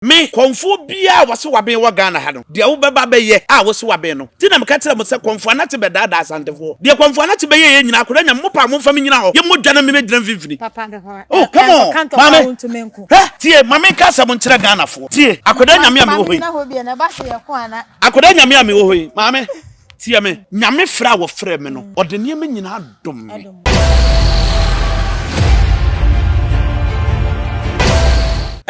Me, kɔmfoɔ biara a wɔse waben wɔ Ghana ha no, deɛ wobɛba abɛyɛ a wose waben no, nti na meka kyerɛɛ mo sɛ Kɔmfoɔ Anakye bɛdaadaa Asantefoɔ. Deɛ Kɔmfoɔ Anakye bɛyɛeɛ nyinaa, akwadaa nya, mopɛ a momfa me nnyina hɔ, yɛmmɔ dwa na memmɛgyina mfimfini. Oh, come on, maame. Hwɛ, tie, ma menka asɛm nkyerɛ Ghanafoɔ. Tie, akwadaa Nyame a mewɔ hɔ yi. Akwadaa Nyame a mewɔ hɔ yi, maame. Tie me, Nyame frɛ a wɔfrɛɛ me no, ɔde nneɛma nyinaa dom me.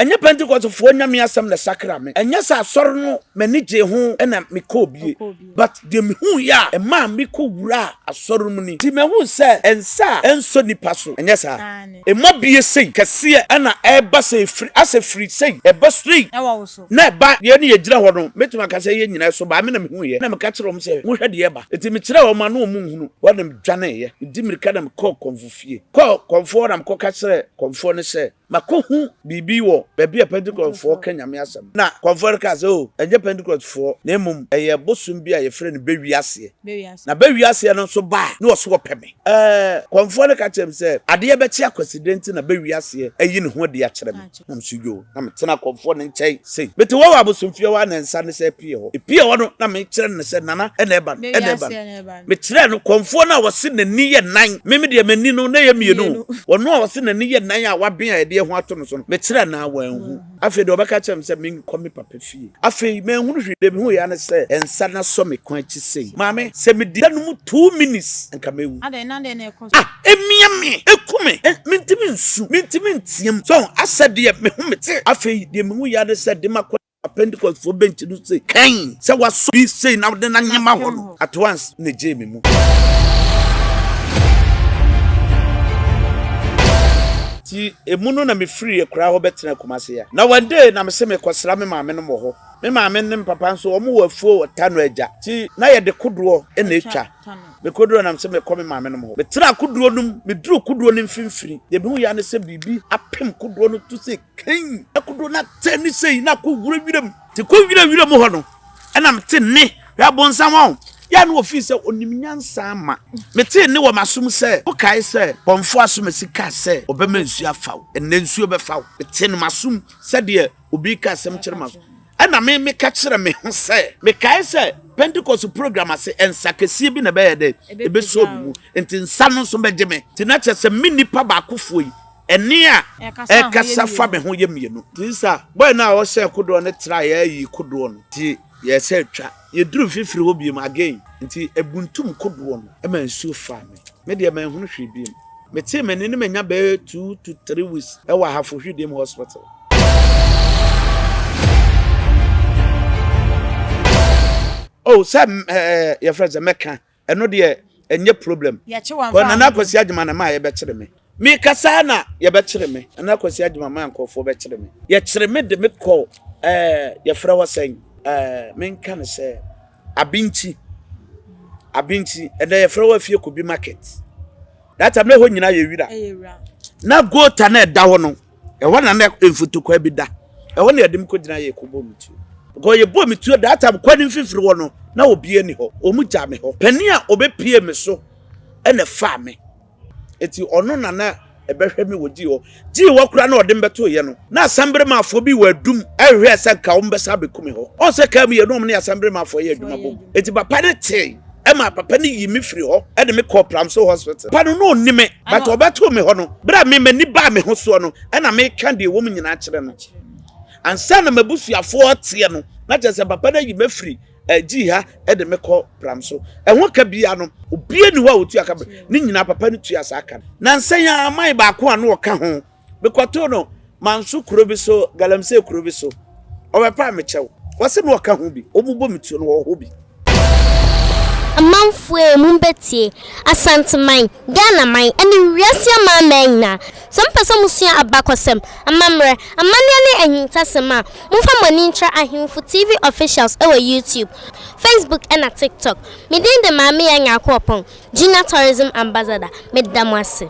Ɛnyɛ Pentecostefoɔ Nyame asɛm na ɛsakra me. Ɛnyɛ sɛ asɔre no m'ani gyee ho na mekɔɔ bie. But deɛ mehuiɛ a ɛmaa mekɔ wuraa asɔre no mu ni. Nti mahu sɛ nsa a ɛnsɔ nipa so, ɛnyɛ saa? Ɛma bie sei kɛseɛ ɛna ɛba sɛ ɛfiri, asɛ firi sei ɛba straight. Na ɛba yɛn ne yɛgyina hɔ no, mɛtumi aka sɛ yɛn nyinaa ɛso baa, me na mehuiɛ, na meka kyerɛɛ wɔn sɛ, Monhwɛ deɛ ɛreba. Enti mekyerɛɛ wɔn a na wɔn nhunu. Hɔ na medwaneeɛ, medi mmirika na mekɔɔ kɔmfo fie. Kɔɔ kɔmfoɔ hɔ na mekɔka kyerɛɛ kɔmfoɔ no sɛ, Makɔhu biribi wɔ baabi a Pentekostefoɔ ka Nyame asɛm. Na kɔmfoɔ no kaa sɛ, Oh, ɛnyɛ Pentekostefoɔ, na mmom ɛyɛ bosom bi a yɛfrɛ no Bɛwiaseɛ. Na Bɛwiaseɛ no nso ba a, na ɔse ɔpɛ me. Ɛɛ, kɔmfoɔ no ka kyerɛɛ me sɛ, Adeɛ bɛkye Akwaside nti na Bɛwiaseɛ ayi ne ho adi akyerɛ me. Na me nso yoo, na metena kɔmfoɔ no nkyɛn sei. Mete hɔ wɔ abosomfie hɔ a na nsa no sɛ pie hɔ. Epie hɔ no, na mekyerɛ no sɛ Nana ɛna ɛba no, ɛna ɛba no. Mekyerɛɛ no kɔmfoɔ no a wɔse n'ani yɛ nan, me me deɛ m'ani no na ɛyɛ mmienu o. Ɔno a wɔse n'ani yɛ nan a waben a yɛde ɛho ato no so no, mekyerɛɛ no a wanhu. Afei deɛ ɔbɛka kyerɛ me sɛ menkɔ me papa fie. Afei manhunu hwee, deɛ mehuiɛ ara ne sɛ nsa no asɔ me kɔn akyi sei. Maame, sɛ medi da no mu 2 minutes anka mɛwu. Adɛn, na dɛn na ɛkɔ so? Ah, ɛmia me, ɛku me, mentumi nsu, mentumi nteam. So asɛ deɛ me ho mete. Afei deɛ mehuiɛ ara ne sɛ de makɔ Pentecostfoɔ bench no sei, kɛn sɛ wasɔ bi sei na wode no anyema hɔ no, at once na ɛgyee me mu. Nti emu no na mefirii akuraa hɔ bɛtenaa Kumasi a. Na one day na mese merekɔsra me maame nom wɔ hɔ. Me maame ne me papa nso wɔn wɔ afuo wɔ Tano Agya. Nti na yɛde kodoɔ na ɛtwa. Mekɔduruu hɔ na mese merekɔ me maame nom hɔ. Metenaa kodoɔ no mu, meduruu kodoɔ no mfimfini, deɛ mehuiɛ ara ne sɛ biribi apem kodoɔ no to sei kɛnn, na kodoɔ no atɛ ne sei na akɔ wura wiram. Nti kɔ wura wiram hɔ no, ɛna mete nne, hwɛ abonsam ɔn, yɛ a na ɔfii sɛ ɔnim nyansa ama. Metee nne wɔ m'asom sɛ, Wokae sɛ Bɔmfoɔ Asomasi kaa sɛ ɔbɛma nsuo afa wo? Ɛnnɛ nsuo bɛfa wo. Metee no m'asom sɛdeɛ obi reka asɛm kyerɛ m'aso. Ɛna me meka kyerɛ me ho sɛ, Mekae sɛ Pentecost program ase nsa kɛseɛ bi na ɛbɛyɛ dɛ? Ɛbɛsɔ me mu. Nti nsa no nso bɛgye me. Nti na kyerɛ sɛ me nipa baakofoɔ yi, Ɛnne a ɛrekasa fa me ho yɛ mmienu. Nti sa boy no a ɔhyɛɛ kodoɔ no traeɛ ayi kodoɔ no nti yɛɛ sɛ atwa. Yɛduruu mfimfini hɔ biom again nti ɛbuntum kodoɔ no ma nsuo faa me. Me deɛ manhunu hwee biom. Metee m'ani no manya bɛyɛ 2 to 3 weeks wɔ Ahafo Hwidiem Hospital. Oh sɛ ɛɛ yɛfrɛ sɛ mɛka ɛno deɛ ɛnyɛ problem. Yɛkye wɔn fa Nana Akwasi Agyema na maa yɛbɛkyere me. Mekasa na yɛbɛkyere me. Nana Akwasi Agyema maa nkurɔfoɔ bɛkyere me. Yɛkyere me de me kɔ ɛɛ yɛfrɛ hɔ sɛn ɛɛ menka no sɛ Abinkyi. Abinkyi ɛnɛ yɛfrɛ hɔ Afie Kobi market. That time na ɛhɔ nyinaa yɛ wira. Na gota na ɛda hɔ no ɛhɔ na na mfutokwa bi da. Ɛhɔ na yɛde me kɔgyina yɛ kɔbɔ me tuo. Because yɛbɔ me tuo that time kwan no mfimfini hɔ no na obiara ni hɔ. Wɔn gyaa me hɔ. Panin a ɔbɛpie me so ɛna ɛfaa me. Eti ɔno na na ɛbɛhwɛ me wɔ gyii hɔ. Gyii hɔ koraa na ɔde me bɛtoeɛ no, na asɛmberemafoɔ bi wɔ adum ɛrehwɛ sɛ nka wɔn bɛsa abɛku me hɔ. Ɔn sɛ kaa mu yɛ na wɔn ne asɛmberemafoɔ yɛ adwuma bom. Eti papa no tee ɛma papa no yii me firi hɔ ɛde me kɔɔ Pramso hospital. Papa no na ɔnni me but ɔbɛtoo me hɔ no, berɛ a me m'ani baa me ho soɔ no ɛna meka deɛ ɛwɔ mu nyinaa kyerɛ no. Ansa na m'abusuafoɔ teɛ no, na kyerɛ sɛ papa no ayi me afiri gyii ha de me kɔ pram so. Ɛho ka biara no, obiara nni hɔ a ɔtua ka. Ne nyinaa papa no tua saa ka no. Nansa yi ara, man baako a na ɔka ho, mekɔtoo no Manso kuro bi so, Galamsey kuro bi so. Ɔbɛpaa me kyɛw. Ɔse na ɔka ho bi. Wɔbobɔ me tuo no, wɔwɔ hɔ bi. Amanfoɔ ee, mombɛtie! Asanteman, Ghanaman, ɛne wiase amanaman nyinaa, sɛ mopɛ sɛ mosua abakɔsɛm, amammerɛ, amanneɛ ne ahintasɛm a, momfa mo ani nkyerɛ Ahemfo TV Officials wɔ YouTube, Facebook ɛna TikTok. Me din de Maame Yaa Nyarko Ɔpɔn, Junior Tourism Ambassador. Meda mo ase.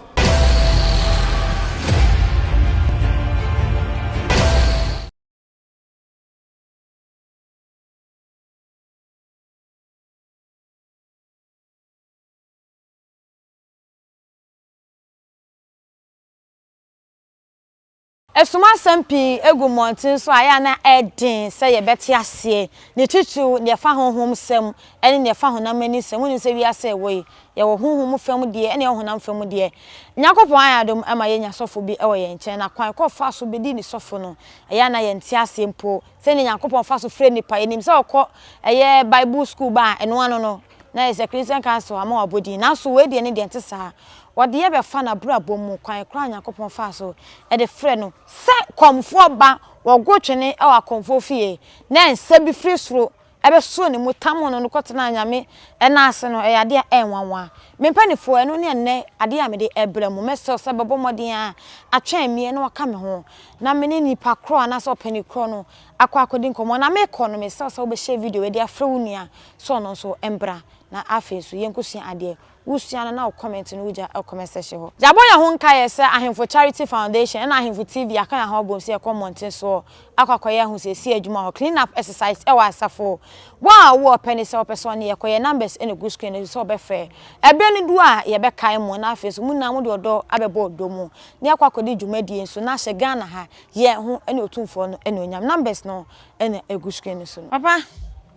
Asumasɛm pii gu mmɔnten so a ɛyɛ a na ɛyɛ den sɛ yɛbɛte aseɛ, ne titiriw deɛ ɛfa honhom sɛm ne deɛ ɛfa honam ani sɛm. Wonim sɛ wiase a yɛwɔ yi, yɛwɔ honhom fam deɛ ɛna yɛwɔ honam fam deɛ. Nyankopɔn ayɛ adom ma yɛanya sɔfo bi wɔ yɛn nkyɛn, na kwan kɔ ɔfaa so bɛdii ne sɔfo no, ɛyɛ a na yɛnte aseɛ mpo sɛdeɛ Nyankopɔn fa so frɛ nnipa. Yɛnim sɛ ɔkɔ ɛyɛ Bible school ba a, ɛno ano no, na ɛyɛ sɛ Christian Council ama wabɔ din. Nanso wei deɛ ne deɛ ɛnte saa. Wɔde yɛ bɛfa n'abrabɔ mu kwan korɔ a Nyankopɔn faa so de frɛ no sɛ kɔmfoɔ ba. Wɔgo twene wɔ akɔmfoɔ fie, na nsa bi firi soro bɛsoo ne mu tamoo no no kɔtenaa Nyame nan ase no, ɛyɛ adeɛ a ɛyɛ nwanwa. Me mpaninfoɔ, ɛno ne ɛnnɛ adeɛ a mede rebrɛ mo. Mɛsrɛ wo sɛ bɛbɔ mmɔden ara atwɛn meɛ na waka me ho, na me ne nipa korɔ anaasɛ ɔpanin korɔ no akɔ akɔdi nkɔmmɔ. Na merekɔ no, mesrɛ wo sɛ wobɛhyɛ video wei de afrɛ wo nua sɛ ɔno nso mbra, na afei nso yɛnkɔsua adeɛ. Wosua no na wo comment no wogya wɔ comment section hɔ. Yɛabɔ yɛn ho nkaeɛ sɛ Ahemfo Charity Foundation ɛna Ahemfo TV aka yɛn ho abom sɛ yɛkɔ mmɔnten soɔ akɔ akɔyɛ ahosiesie adwuma hɔ, clean up exercise, ɛwɔ asafo. Wo a wowɔ ɔpɛ ne sɛ wopɛ sɛ ɔne yɛkɔ, yɛn numbers na ɛgu screen no so sɛ wobɛfrɛ. Ɛberɛ no du a yɛbɛkae mo na afei nso mo nyinaa mode ɔdɔ abɛbɔ ɔdɔ mu na yɛakɔ akɔdi dwumadie nso na ahyɛ Ghana ha yɛn ho ne Otumfoɔ no anuonyam. Numbers no na ɛgu screen no so no. Papa,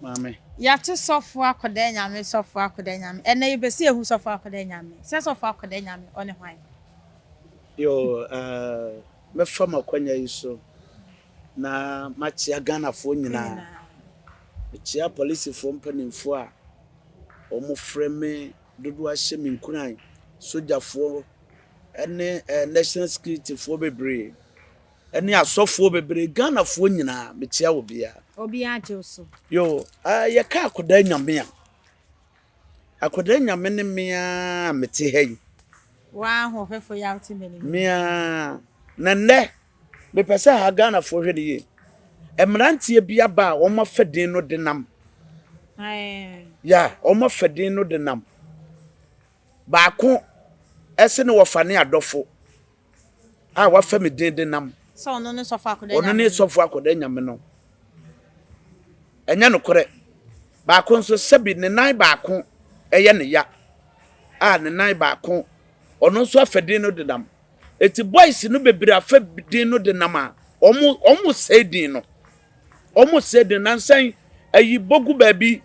Maame. Yɛato sɔfo akɔda anyame, sɔfo akɔda anyame. Ɛnnɛ yɛpɛ sɛ yɛhu sɔfo akɔda anyame. Sɛ sɔfo akɔda anyame, ɔne hwan? Yoo eh, mɛfa m'akwanya yi so na makyea Ghanafoɔ nyinaa. Mekyea apolisifoɔ mpanimfoɔ a wɔfrɛ me dodoɔ ahyɛ me nkuran, sogyafoɔ ne eh, national securityfoɔ bebree. Ɛne asɔfoɔ bebree, Ghanafoɔ nyinaa, mekyia obiara. Obiara gye wo so. Yo, uh, yɛka akwadaa nyame a, akwadaa nyame ne me a mete ha yi. Waa ahoɔfɛfoɔ yi a wote m'anim. Me a, na nnɛ, mepɛ sɛ ha Ghanafoɔ hwɛ no yie. Mmeranteɛ bi aba a wɔn afa din no de nam. Ya, wɔn afa din no de nam. Baako ɛse ne wɔfa ne adɔfo. a wafa me din de nam. Sɛ ɔno ne sɔfo akɔda nyame. Ɔno ne sɔfo akɔda nyame no. Ɛnyɛ nokorɛ. Baako nso sɛbi ne nan baako ɛyɛ ne ya a ne nan baako ɔno nso afa din no de nam. Eti boys no bebree afa din no de nam a wɔn wɔn sɛe din no. Wɔn sɛe din nansan ayi bogu baabi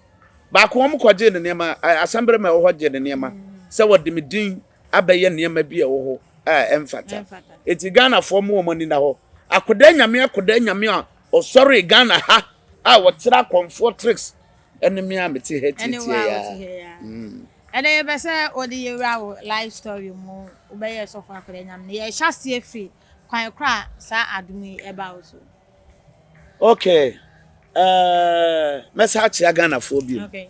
baako wɔn kɔgye ne nneɛma asɛmbere ma ɛwɔ hɔ gye ne nneɛma sɛ wɔde me din abɛyɛ nneɛma bi a ɛwɔ hɔ a ɛmfata. Eti Ghanafoɔ mo wɔn ani na hɔ. Akodaa nyame akodaa nyame a ɔsɔree Ghana ha a ɔkyerɛ akɔmfoɔ tricks ɛne me a mete ha tietie ya. Mm. Ɛnɛ yɛpɛ sɛ wode yɛwura wo life story mu wobɛyɛ sɔfo akodaa nyame no yɛhyɛ aseɛ firi kwan koro a saa adom yi ɛba wo so. Okay. Uh, mɛsa akyea Ghanafoɔ bio. Okay.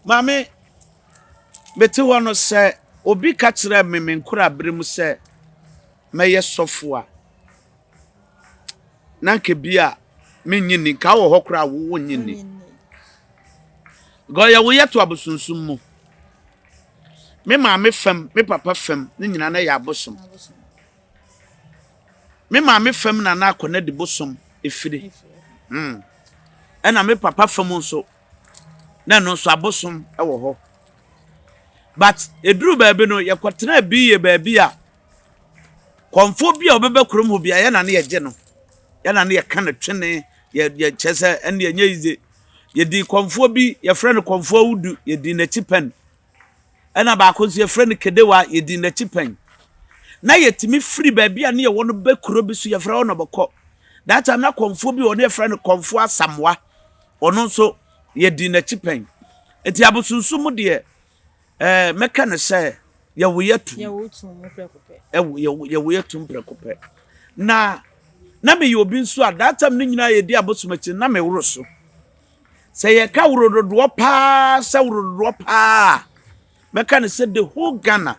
Maame Mete hɔ no, sɛ obi ka kyerɛɛ me me nkorabere mu sɛ mɛyɛ sɔfo a, na anka bi a minnye nni. Nka wɔ hɔ koraa a wo wonnye nni. Because yɛwo yɛ to abosonsom mu. Me maame fam, me papa fam, ne nyinaa na yɛ abosom. Me maame fam na na akɔ di bosom efiri. Mm. Ɛna me papa fam nso, na ɛno nso abosom wɔ hɔ. But ɛduru baabi no, yɛkɔtenaa bi yɛ baabi a kɔmfoɔ bi a ɔbɛba kurom hɔ bi a yɛna ne yɛgye no. Yɛna ne yɛka no twene, yɛ yɛ kyerɛ sɛ ɛne ɛnyɛ yize. Yɛdii kɔmfoɔ bi, yɛfrɛ no kɔmfoɔ awudu, yɛdii n'akyi pɛn. Ɛna baako nso yɛfrɛ no Kedewa, yɛdii n'akyi pɛn. Na yɛtumi firi baabi a ne yɛwɔ no bɛ kuro bi so, yɛfrɛ hɔ Nɔbɔkɔ. That time na kɔmfoɔ bi wɔ no yɛfrɛ no kɔmfoɔ Asamoa. Ɔno nso yɛdii n'akyi pɛn. Nti abosonsom mu deɛ, ɛɛ mɛka no sɛ yɛwo yɛ tum. Yɛwo yɛ tum prɛko pɛ. Na na meyɛ obi nso a that time no nyinaa yɛdi abosom akyi na meworo so. Sɛ yɛka worododoɔ paa sɛ worododoɔ paa a, mɛka no sɛ the whole Ghana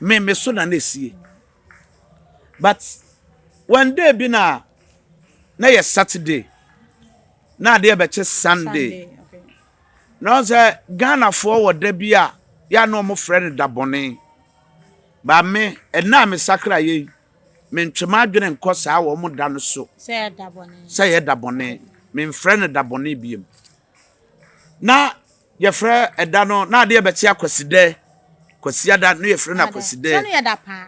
me me so na na esie. But one day bi na na yɛ Saturday na adeɛ bɛkye Sunday. Na ɔn sɛ Ghanafoɔ wɔ da bi a yɛ a na wɔn frɛ no da bɔne. Ba me ɛna a me sakra yɛ yi Mentwe m'adwene nkɔ saa wɔn da no so sɛ ɛyɛ da bɔne. Memfrɛ no da bɔne biom. Na yɛfrɛ ɛda no, na adeɛ bɛkye akwasidɛ. Kwasiada no yɛfrɛ no akwasidɛ. Sɛ no yɛ da paa.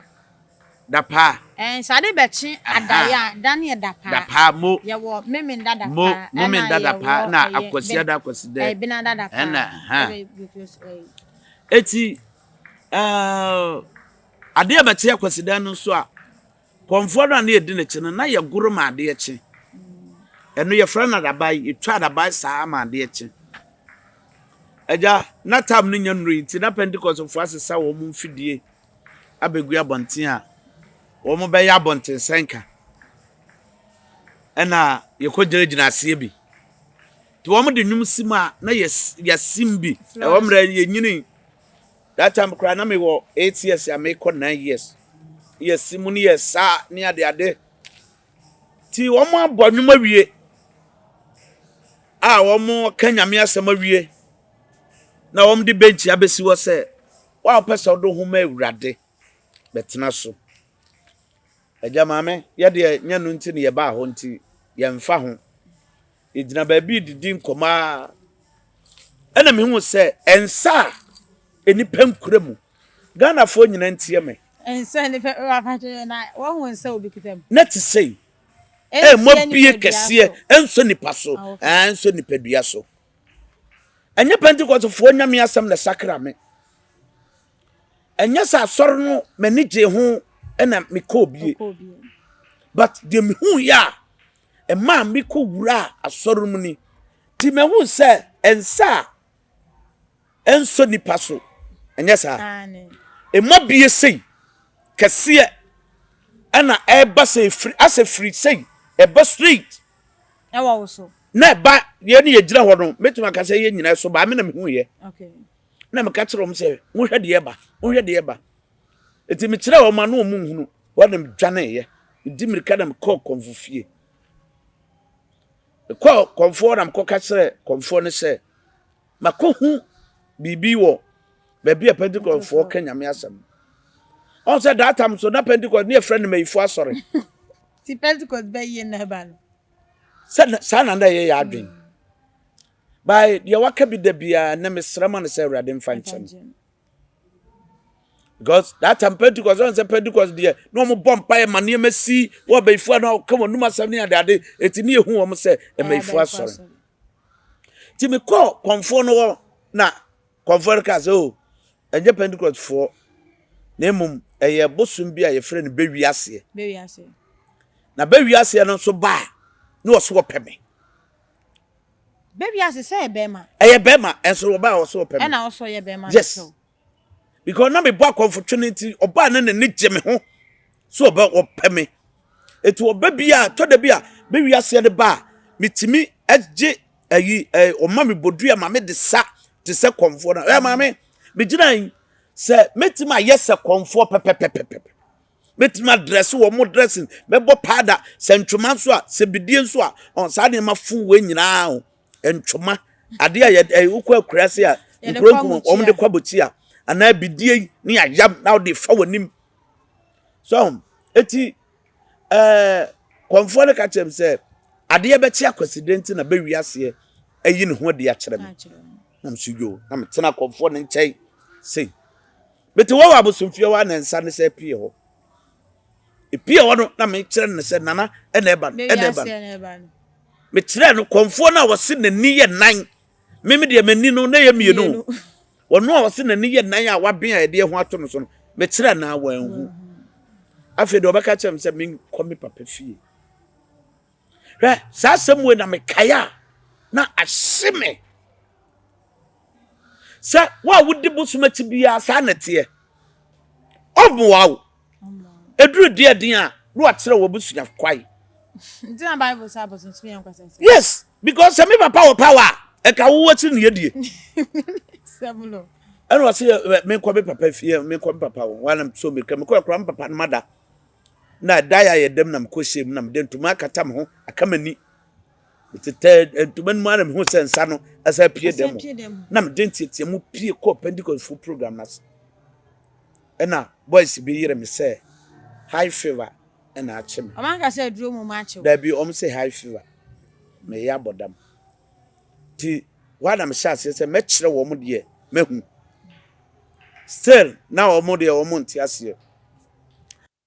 Dapaa. Ɛɛ sɛ ade bɛkye adaeɛ a, da no yɛ dapaa. Dapaa mo. Yɛwɔ Memenda dapaa. Mo, Momenda dapaa na Akwasiada Akwasidɛ. Ɛɛ Benada dapaa. Ɛna ha. Eti ɛɛ adeɛ bɛkye Akwasidan no nso a, kɔnfoɔ no a na yɛdi n'akyi no, na yɛgoro ma adeɛ kye. Ɛno yɛfrɛ no adabae, yɛtwa adabae saa ma adeɛ kye. Agya, na tam no nya nnurui nti na Pentekostfoɔ asesa wɔn mfidie abɛgu abɔnten a wɔbɛyɛ abɔntensɛnka. Ɛna yɛkɔgyinagyina aseɛ bi. Nti wɔn de nnwom si mu a na yɛsim bi. Ɛwɔ mmerɛ yɛnyini. That time koraa na mewɔ 8 years a mekɔ 9 years. Yɛsi mu ne yɛsa ne adeade. Nti wɔn abɔ nnwom awie a wɔka Nyame asɛm awie na wɔde benkyi abɛsi hɔ sɛ Wo a wopɛ sɛ wode wo ho ma Awurade, bɛtena so. Agya maame, yɛ deɛ nyɛ no nti na yɛbaa hɔ nti, yɛmfa ho. Yɛgyina baabi redidi nkɔmmɔ ara. Ɛna mehu sɛ nsa a nnipa nkura mu. Ghanafoɔ nyinaa ntie me. Nsa nnipa na wɔhu nsa obi kita mu. Na te sei. Ɛmmɔ bie kɛseɛ ɛnsɔ nipa so, ɛnsɔ nipadua so. Ɛnyɛ Pentekostefoɔ nyame asɛm na ɛsakra me. Ɛnyɛ sɛ asɔre no m'ani gyee ho na mekɔɔ bie. But deɛ mehu yɛ a ɛmaa mekɔ wuraa asɔre mu ni. Nti mahu sɛ nsa a ɛnsɔ nipa so ɛnyɛ saa. Ɛma bie sei kɛseɛ ɛna ɛba sɛ ɛfiri asɛ firi sei ɛba straight. Ɛwɔ wo so. Na ɛba yɛn ne yɛgyina hɔ no, mɛtumi aka sɛ yɛn nyinaa so baa me na mehuiɛ. Na meka kyerɛ wɔn sɛ, monhwɛ deɛ ɛba, monhwɛ deɛ ɛba. Enti mekyerɛ wɔn ano wɔn nhunu, wɔn na medwaneeɛ. Medi mmirika na mekɔɔ kɔmfo fie. Mekɔɔ kɔmfoɔ na mekɔka kyerɛ kɔmfoɔ no sɛ, makɔhu biribi wɔ baabi a Pentecostefoɔ ka Nyame asɛm. Ɔn sɛ that time so na Pentecost ne yɛfrɛ no mayifoɔ asɔre. Ti Pentecost bɛyie na ɛba no. Sɛ saa na na ɛyɛ yɛ adwen. By deɛ waka bi da biara na mesrɛ ma no sɛ Awurade mfa nkyɛ no. Because that time Pentecost ɔn sɛ Pentecost deɛ na wɔn bɔ mpaeɛ ma nneɛma si wɔ abayifoɔ a na wɔka wɔn anum asɛm ne adeade eti ne ehu wɔn sɛ mmayifoɔ asɔre. Ti mekɔɔ kɔnfoɔ no hɔ na kɔnfoɔ no kaa sɛ o oh, Ɛnyɛ Pentekostefoɔ, na mmom ɛyɛ bosom bi a yɛfrɛ no Bɛwiaseɛ. Na Bɛwiaseɛ no nso ba a, na wɔso wɔpɛ me. Bɛwiase sɛ ɛyɛ bɛrima. Ɛyɛ bɛrima, ɛnso wɔba a wɔso wɔpɛ me. Ɛna wɔso yɛ bɛrima. Yes. Because na mebɔ akɔmfotwe no nti, ɔbaa na n'ani gye me ho. So ɔbɛ wɔpɛ me. Eti ɔba bi a, tɔ da bi a, Bɛwiaseɛ no ba a, metumi gye ayi ɛ ɔma me bodua ma me de sa te sɛ kɔnfoɔ no ɛ maame megyina yi sɛ mɛtumi ayɛ sɛ kɔnfoɔ pɛpɛpɛpɛpɛ mɛtumi adrɛse wɔn mo dressing mɛbɔ paada sɛ ntwoma nso a sɛ bidie nso a ɔn saa nneɛma fo wɔ nyinaa o ntwoma adeɛ a yɛ ɛ wokɔ akura se a nkuro nkuro wɔn de kɔ abɔkyi a anaa bidie yi ne ayam na wɔde fa wɔn anim so eti Ɛɛ, kɔmfoɔ no ka kyerɛ me sɛ, adeɛ bɛkye akwaside nti na bɛwi aseɛ ayi ne ho adi akyerɛ me. Na me so yoo, na metena kɔmfoɔ no nkyɛn sei. Mete hɔ wɔ abosomfie hɔ a na nsa no sɛ pie hɔ. Epie hɔ no na mekyerɛ no sɛ nana ɛna ɛba no, ɛna ɛba no. Mekyerɛ no kɔmfoɔ no a wɔse n'ani yɛ nan. Meme deɛ m'ani no na ɛyɛ mmienu. Ɔno a ɔse n'ani yɛ nan a waben a yɛde ɛho ato no so no, mekyerɛ no a wanhu. Afei deɛ ɔbɛka kyerɛ me sɛ menkɔ me papa fie. Hwɛ, saa asɛm wei na mekae a na ahye me. Sɛ wo a wodi bosom akyi biara saa na ɛteɛ. Ɔmmoa wo. Ɛduru deɛ den a, na wakyerɛ w'abusua kwae. Nti na Bible sɛ abosonsom yɛ nkwasasɛm. Yes, because sɛ me papa wɔ power a, ɛka wo akyiri ne yɛdie. Ɛna ɔsɛ menkɔ me papa fie, menkɔ me papa wɔ hɔ na so meka mekɔ akora me papa no mada. Na da yɛ ayɛ dɛm na mekɔ hyɛ mu na mede ntoma akata me ho aka m'ani. Metetɛ ntoma no mu ara na mehu sɛ nsa no ɛsɛ apue dɛm na mede nteatea mu pie kɔɔ Pentecost program no ase. Ɛna boys bi yere me sɛ high fever ɛna akye me. Ɔmo anka sɛ aduro mmom akye wo? Dabi, ɔmo se high fever. Meyɛ abɔ dam. Nti hɔ a na mehyɛ aseɛ sɛ mɛkyerɛ wɔn deɛ mahu. Still na wɔn deɛ wɔn nte aseɛ.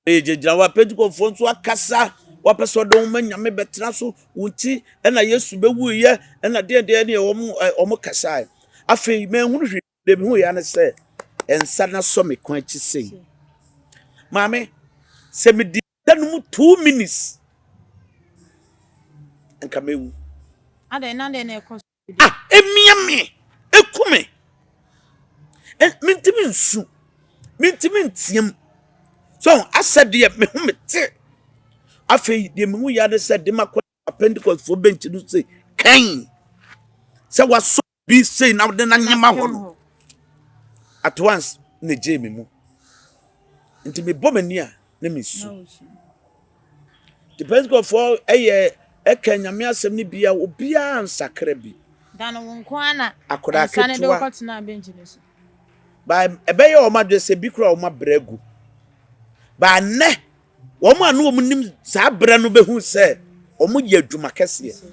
Yɛgyinagyina hɔ a, Pentekostefoɔ nso akasa, wɔapɛ sɛ wɔde wɔn ma Nyame bɛtena so, wɔn ti ɛna Yesu bɛwuiɛ, ɛna deɛ deɛ ne wɔn wɔn kasae. Afei manhunu hwee, deɛ mehu ya ne sɛ nsa no asɔ me kɔn akyi sei. Maame, sɛ medi da no mu 2 minutes, nka mɛwu. Adɛn na deɛ na ɛkɔ so? Ah, emia me, eku me. Mentumi nsu, mentumi nteam. So asɛ deɛ me ho me te. Afei deɛ mehu ya ne sɛ de makɔ Pentecostfoɔ bench no sɛ kɛn sɛ wasɔ bi sei na wode no anyema hɔ no. At once na egyee me mu. Nti mebɔ m'ani a na mesu. Nti Pentecostfoɔ ɛyɛ ɛka Nyame asɛm no bi a obiara nsakra bi. Da no wo nko ara na Akwadaa nsa no de ketewa. wokɔtenaa bench no so. Ba ɛbɛyɛ wɔn adwene sɛ bi koraa wɔn abrɛ agu. Ba nnɛ wɔn a na wɔn nim saa brɛ no bɛhu sɛ wɔn yɛ adwuma kɛseɛ.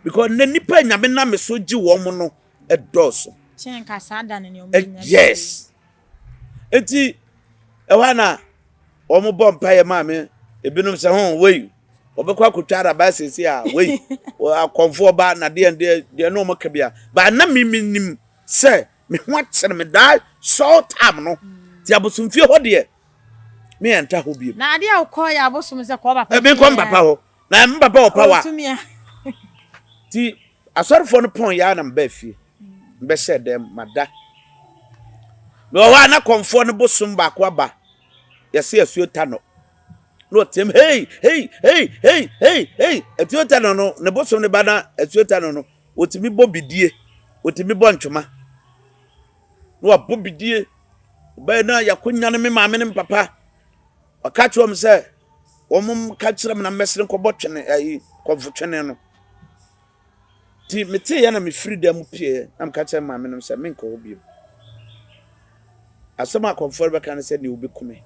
Because nnɛ nipa a Nyame nam so gye wɔn no ɛdɔɔso. Kyɛn ka saa da no nea wɔn bɛnya. Yes. Nti ɛhɔ a na wɔn bɔ mpaeɛ maa me, ebinom sɛ ho wei wɔbɛkɔ akɔtwa araba sese a wei akɔmfoɔ ba na deɛ deɛ deɛ na wɔn ka bia ba na mi mi nim sɛ me ho akyere me daa short time no ti abosomfie hɔ deɛ me yɛn nta hɔ biem. Na adeɛ a wokɔ yɛ abosom sɛ kɔ papa. Ebi nkɔ mpapa hɔ na mpapa wɔ power. Ɔtumi a. Ti asɔrefoɔ no pɔn yɛ a na mbɛ fie mbɛhyɛ dɛm ma da mewɔ hɔ a na kɔmfoɔ no bosom baako aba yɛse asuo ta no na ɔteam hei hei hei hei hei hei. Asuo ta no no ne bosom no ba na asuo ta no no wɔtumi bɔ bidie, wɔtumi bɔ ntwoma na wabɔ bidie ɔbɛyɛ na yɛakɔnya no. Me maame ne me papa ɔka kyerɛ wɔn sɛ wɔn ka kyerɛ me na mmɛsere nkɔbɔ twene ayi kɔmfo twene no. Nti meteeɛ na mefiri dan mu pieeɛ na meka kyerɛ maame nom sɛ menkɔ hɔ bio. Asɛm a akɔmfoɔ no bɛka ne sɛ nea ɔbɛku me.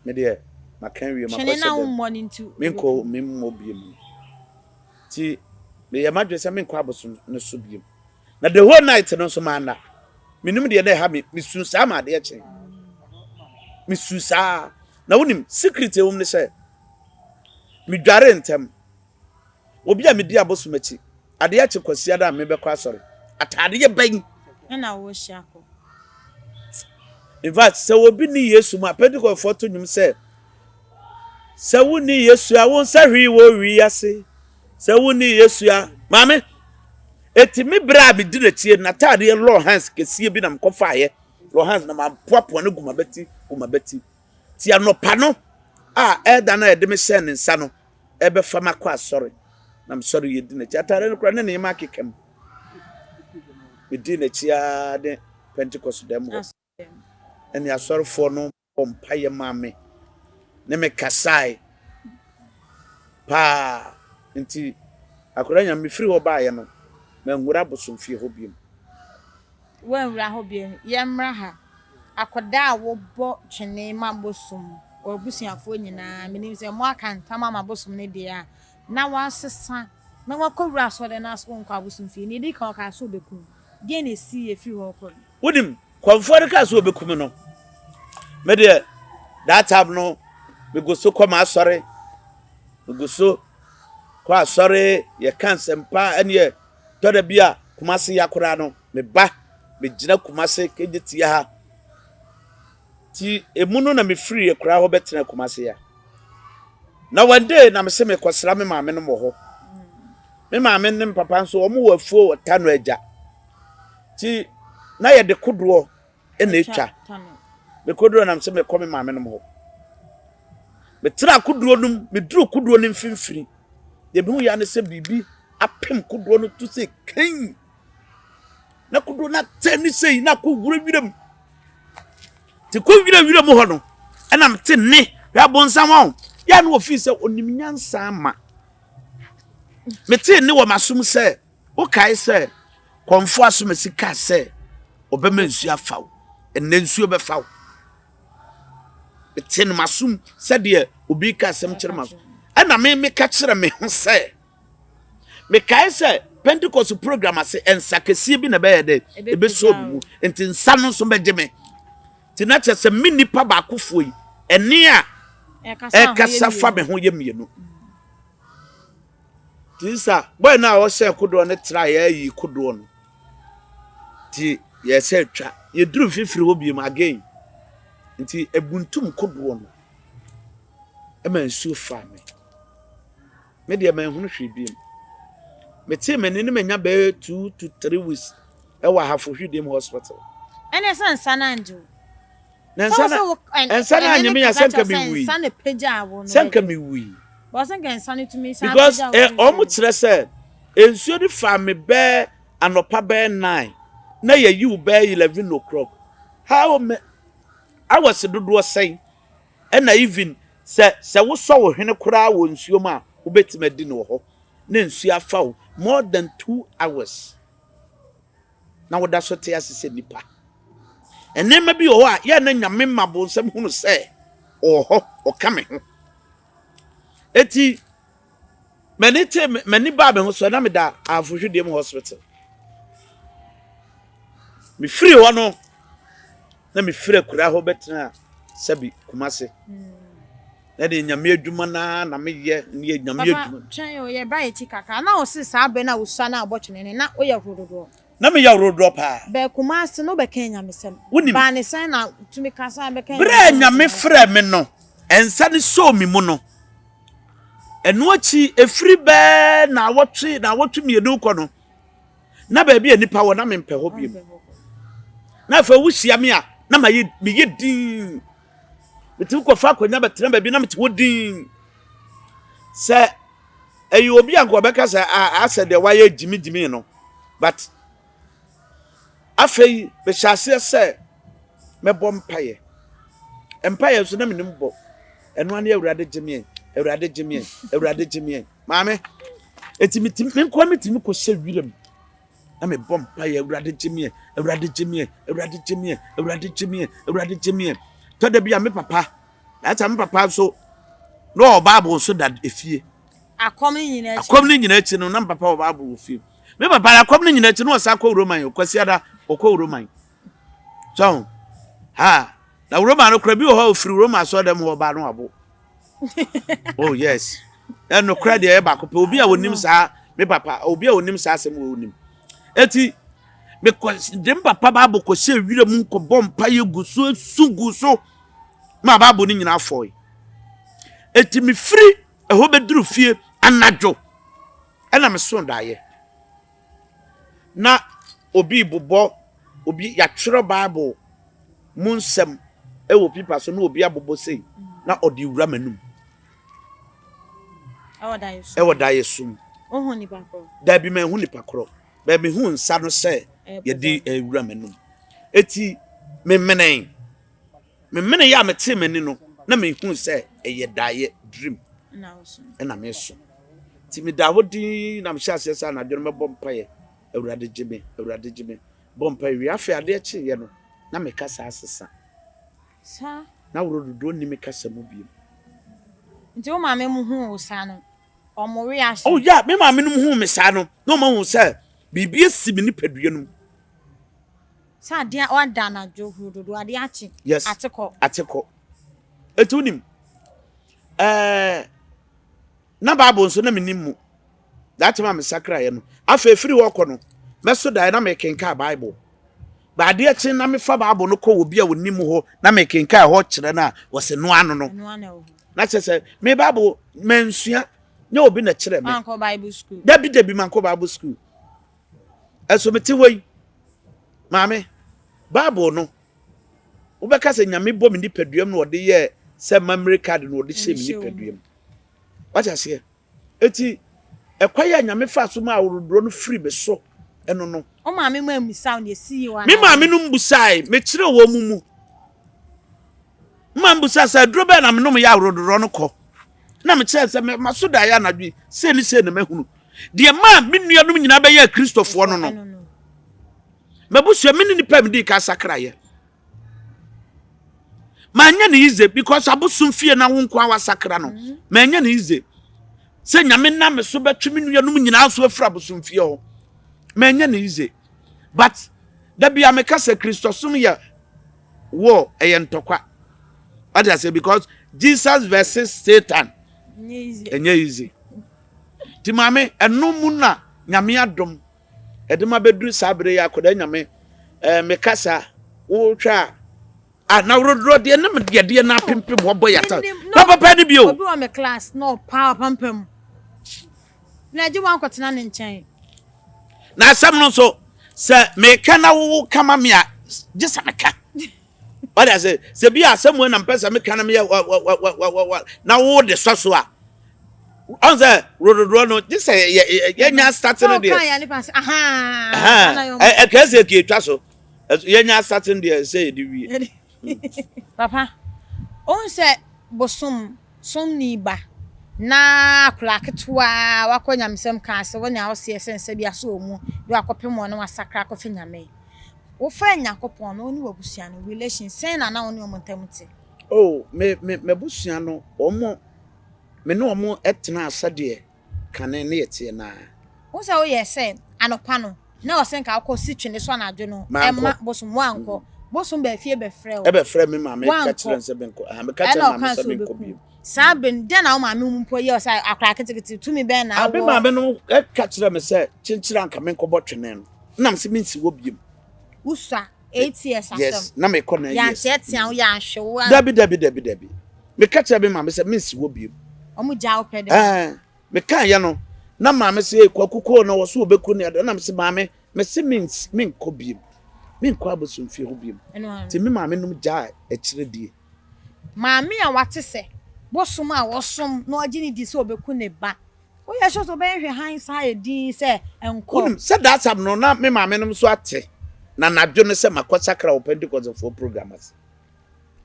Me deɛ maka awie Twene makɔhyɛ na dɛm. wommɔ no nti Menkɔ wobɛku. memmɔ bio mu. Nti meyɛ m'adwene sɛ menkɔ abosom no so bio. Na the whole night no nso manna. Menim deɛ na ɛha me. Mesu saa ma adeɛ kye. Mesu saa. Na wonim secret ɛwɔ mu ne sɛ medware ntɛm. Obi a medi abosom akyi, adeɛ akye Kwasiada a mebɛkɔ asɔre. Ataadeɛ bɛn? Ɛna wohyɛ akɔ. In fact, sɛ obi ni Yesu mu a, Pentecostfoɔ to nnwom sɛ, sɛ wonni Yesu a, wo nsa hwee wɔ wiase. Sɛ wonni Yesu a, maame, eti me berɛ a medi n'akyi n'ataadeɛ Lawhans kɛseɛ bi na mekɔfaeɛ. Lawhans na mapoapoa no gu m'abati, gu m'abati. Ti anɔpa no a ɛda no a yɛde me hyɛɛ ne nsa no, ɛbɛfa me akɔ asɔre. Na mesɔre yɛdi n'akyi. Ataadeɛ no koraa ne nneɛma akeka mu. Medii n'akyi ara ne Pentecost dɛm hɔ. Ɛne asɔrefoɔ no bɔ mpaeɛ maa me ne me kasae paa. Nti akwadaa nya mefiri hɔ baeɛ no, manwura abosomfie hɔ biom. Woanwura hɔ biom. Yɛmmra ha. Akwadaa a wobɔ twene ma bosom, w'abusuafoɔ nyinaa, menim sɛ moaka ntam ama bosom no deɛ a, na woasesa na woakɔwura asɔre no ase wonkɔ abosomfie. Nea ɛdi kan ɔkaa sɛ ɔbɛku wo. Deɛn na ɛsiiɛ firi hɔ rekɔ no? Wonim, kɔmfoɔ no kaa sɛ ɔbɛku me no, me deɛ that time no megu so kɔ m'asɔre, megu so kɔ asɔre, yɛka nsɛmpa ɛneɛ tɔ da bi a Kumase ya koraa no meba megyina Kumase kegye tia ha. Ti emu no na mefiri akuraa hɔ bɛtena Kumase ya. Na one day na mese mekɔsra me maame nom wɔ hɔ. Me maame ne me papa nso wɔn wɔ afuo wɔ Tano agya. Ti na yɛde kodoɔ na etwa. Mekoduro na mese mekɔ me maame nom hɔ. Metra kodoɔ no mu, meduru kodoɔ no mfimfini. Deɛ mehu ya ne sɛ biribi apem kodoɔ no to sɛ kɛn. Na kodoɔ no atɛ ne sei na akɔ wura wira mu. Te kɔ wira wira mu hɔ no, ɛna mete nne hwɛ abonsam ɔn. Yɛ na wɔfii sɛ onim nyansa ama. Metee nne wɔ m'asom sɛ wokae sɛ kɔmfo asomasi kaa sɛ ɔbɛma nsuo afa wo. Ɛnnɛ nsuo bɛfa wo. Mete no m'asom sɛdeɛ obi ka asɛm kyerɛ m'aso. Ɛna me meka kyerɛ me ho sɛ mekae sɛ Pentecost program ase nsa kɛseɛ bi na ɛbɛyɛ dɛ ɛbɛsɔ bi mu nti nsa no nso bɛgye me. Nti na kyerɛ sɛ me nipa baakofoɔ yi. Ɛnne a ɛkasa fa me ho yɛ mmienu. Nti sa bɔyɛ no a ɔhyɛ kodoɔ no tra yɛayi kodoɔ no. Nti yɛsɛ twa. Yɛduru mfimfini hɔ biom again. Nti ebuntum kodoɔ no ɛma nsuo faa me. Me deɛ manhunu hwee biom. Metee m'ani no manya bɛyɛ 2 to 3 weeks ɛwɔ Ahafo Hwidiem Hospital. Ɛne sɛ nsa no angye wo. Na nsa na nsa na anye me ya sɛ nka mewui. Sɛ nka mewui. Because ɔmo kyerɛ sɛ nsuo no faa me bɛɛ anɔpa bɛyɛ 9 na yɛyi wo bɛyɛ 11 o'clock. How me hours dodoɔ sɛn ɛna even sɛ wosɔ wo hwene koraa wɔ nsuo mu a wobɛtumi adi no wɔ hɔ na nsuo afa wo more than 2 hours na woda so te ase sɛ nipa. Nneɛma bi wɔ hɔ a yɛn na Nyame ma bonsam hunu sɛ ɔwɔ hɔ, ɔka me ho. Eti m'ani te m'ani baa me ho so na meda Afohwedie mu hospital. Mefiri hɔ no na mefiri akura hɔ bɛtena sɛbi Kumase na deɛ Nyame adwuma naa na meyɛ ne Nyame adwuma. Twɛn o, yɛba yɛkyi kakra na ɔse saa berɛ no a wosua no a wɔbɔ no na woyɛ horododoɔ. Na meyɛ horodoɔ paa. Bɛɛ Kumase no wobɛka nyamesɛm. Wonim. Baa ne sɛn na tumi kasa bɛka? Berɛ a Nyame frɛ me no, ɛnsa no sɔɔ me mu no, ɛno akyi ɛfiri bɛɛ naawɔtwe 2 kɔ no, na baabi a nipa wɔ na mempɛ hɔ biom. Na afei wohyia me a na mayɛ meyɛ din. Metumi kɔfa akonnwa bɛtena baabi na mete hɔ din. Sɛ ɛyɛ obi a nka ɔbɛka sɛ asɛ deɛ wayɛ gyimigyimi no, but afei mehyɛ aseɛ sɛ mɛbɔ mpaeɛ. Mpaeɛ nso na menim bɔ. Ɛno ane Awurade gye meɛ, Awurade gye meɛ, Awurade gye meɛ. Maame, eti metumi me nkoa metumi kɔhyɛ wiram na mebɔ mpaeɛ, Awurade gye meɛ, Awurade gye meɛ, Awurade gye meɛ, Awurade gye meɛ, Awurade gye meɛ. Tɔ da bi a me papa, ɛsɛ me papa nso na ɔwɔ Bible nso da efie. Akɔm ne nyinaa akyi. Akɔm ne nyinaa akyi no na me papa wɔ Bible wɔ fie. Me papa akɔm ne nyinaa akyi no ɔsan kɔ Roman, Kwasiada ɔkɔ Roman. So ha na Roman no kora bi wɔ hɔ a ofiri Roma asɔrɔdɛm hɔ ba no abo. Oh yes. Ɛno kora deɛ ɛyɛ baako pɛ. Obi a onim saa me papa, obi a onim saa asɛm wɔ onim. Eti mekɔ de me papa Bible kɔhyɛ wira mu nkɔbɔ mpaeɛ gu so esu gu so ma Bible no nyinaa fɔe. Eti mefiri ɛhɔ bɛduru fie anadwo ɛna meso daeɛ. Na obi bobɔ obi yɛatwerɛ Bible mu nsɛm ɛwɔ pipa so na obi abobɔ sei na ɔde wura m'anum. Ɛwɔ daeɛ so mu. Dabi, manhu nipa korɔ. Bɛɛ mehu nsa no sɛ yɛde wura m'anum. Eti memene memene yɛ a metee m'ani no na mehu sɛ ɛyɛ daeɛ, dream, ɛna meso. Nti meda hɔ dinn na mehyɛ aseɛ sɛ anadwo no mɛbɔ mpaeɛ, Awurade gye me, Awurade gye me. Bɔ mpaeɛ wie. Afei adeɛ kyeeɛ no na me kasa asesa. Na woro dodoɔ nni me kasa mu bio. Nti wo maame mu huu wo saa no, ɔmo we ahyɛ? Oh yeah, me maame no huu me saa no na ɔmo ahu sɛ biribi asi me nipadua no mu. Sɛ adeɛ wada anadwo huru dodoɔ, adeɛ akye. Yes. Ate kɔ. Ate kɔ. Eti wonim na Bible nso na menim mu. That time a mesakraeɛ no, afei firi hɔ kɔ no, mɛso daeɛ na mekenkan Bible. Ba adeɛ kye na mefa Bible no kɔ obi a onim hɔ na mekenkan hɔ kyerɛ no a, wɔsɛ no ano no. Na kyerɛ sɛ me Bible mansua, nyɛ obi na kyerɛ me. Mankɔ Bible school. Dabi dabi, mankɔ Bible school. Ɛso mete hɔ yi, maame, Bible no, wobɛka sɛ Nyame bɔ me nipaduam na ɔde yɛɛ sɛ memory card na ɔde hyɛ me nipaduam. Wate aseɛ? Eti ɛkwan a Nyame faa so maa aworodoɔ no firi me so ɛno no. Wo maame mu ammisa wo deɛ ɛsii wɔ Me maame no mbusae, mekyerɛ wɔn mu mu. Mma mbusa sɛ aduro bɛn na menom yɛ aworodoɔ no kɔ. Na mekyerɛ sɛ maso daeɛ anadwo yi, sei ne sei na mahunu. Deɛ maa me nuanom nyinaa bɛyɛɛ Kristofoɔ no no. M'abusua, me ne nipa a medii kan sakraeɛ. Manyɛ no easy because abosom fie na wo nko a wasakra no. Manyɛ no easy. Sɛ Nyame nam me so bɛtwe me nuanom nyinaa so afiri abosom fie hɔ. Manyɛ no easy. But da bia meka sɛ Kristosom yɛ war, ɛyɛ ntɔkwa. Wate aseɛ because Jesus versus Satan ɛnyɛ easy. Ti maame ɛno mu na nyame adom ɛde ma bɛduru saa bere yi akɔda nyame ɛɛ mekasa wohwɛ a ah na worodorɔ deɛ ne deɛ deɛ na apempem wɔbɔ yata pɛpɛpɛ ne bio. Obi wɔ me class na ɔpaa ɔpampam na agye wankɔtena ne nkyɛn. Na asɛm no nso sɛ meka na wowo kama me a gye sɛ meka. Wate ase? Sɛ bi a asɛm wei na mpɛ sɛ meka na meyɛ wa wa wa wa wa wa na wo de sɔ so a, ɔn sɛ rododoɔ no gye sɛ yɛnya start no deɛ. Ɛkɛɛ sɛ ɛkɛ etwa so. Yɛnya start no deɛ sɛ yɛde wie. Papa, wohu sɛ bosom somni ba na akwadaa ketewa a wakɔ nyamesɛm kaa sɛ wo nea woseɛ sɛ nsa bi asɔ wɔ mu de wakɔpem wɔn na wasakra akɔfɛ nyame. Wofrɛ Nyankopɔn no, wo ne w'abusua no relation, sɛn na na wo ne wɔn ntam te? Oh, me, me, m'abusua no, wɔn, me ne wɔn tenaa sɛdeɛ kane ne yɛteɛ no ara. Wohu sɛ woyɛɛ sɛ anɔpa no, na ɛwɔ sɛ nka wokɔ si twene so anadwo no, Mankɔ. ɛma bosom, woankɔ. Bosom baa fie bɛfrɛɛ wo. Ɛbɛfrɛɛ me maame ka Woankɔ. kyerɛɛ no sɛ menkɔ. Aha, meka kyerɛɛ Ɛna maame ɔkaa sɛ sɛ menkɔ ɔbɛku bio. wo. Saa bere no, dɛn na wo maame mpo yɛɛ wo sɛ akwadaa ketekete, tumi bɛn na Ah, me awɔ? maame no ka kyerɛɛ me sɛ kyenkyere anka menkɔbɔ twene no. Nna mese mensi hɔ biom. Wosua 8 years asɛm. Yes, na mekɔ 9 years. Yɛanteatea wo, yɛanhwe wo. Dabi, dabi, dabi, dabi. Meka kyerɛ me maame sɛ mensi hɔ biom. Ɔmo gyaa wo pɛ dɛ. Ɛɛ, meka yɛ no, na maame se Kwaku kɔɔ na wɔso wɔbɛku ne ade. Na mese maame, mese mensi, menkɔ biom. Menkɔ abosomfie hɔ biom. Nti me maame nom gyaa akyire die. Maame a wate sɛ bosom a wɔsom na ɔgye ne di sɛ ɔbɛku ne ba Woyɛ sure sɛ wobɛyɛ hwɛ hann saa ayɛ dinn sɛ nkɔ? Wonim, sɛ that time no na me maame nom nso ate na anadwo no sɛ makɔ sakra wɔ Pentecostfoɔ program ase.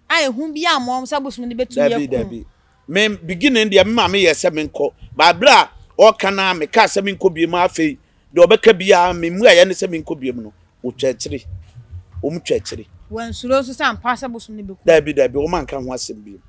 A ehu biara ammɔ wɔn sɛ bosom no bɛtumi Dabi, akum. dabi. Me beginning deɛ me maame yɛɛ sɛ menkɔ, but berɛ a ɔreka no ara mekaa sɛ menkɔ biom a afei deɛ ɔbɛka biara me mmuaeɛ ne sɛ menkɔ biom no, wɔtwa akyire. Wɔn twa akyire. Wansuro nso sɛ ampa sɛ bosom no bɛkum. Dabi, dabi, wɔn anka ho asɛm biom.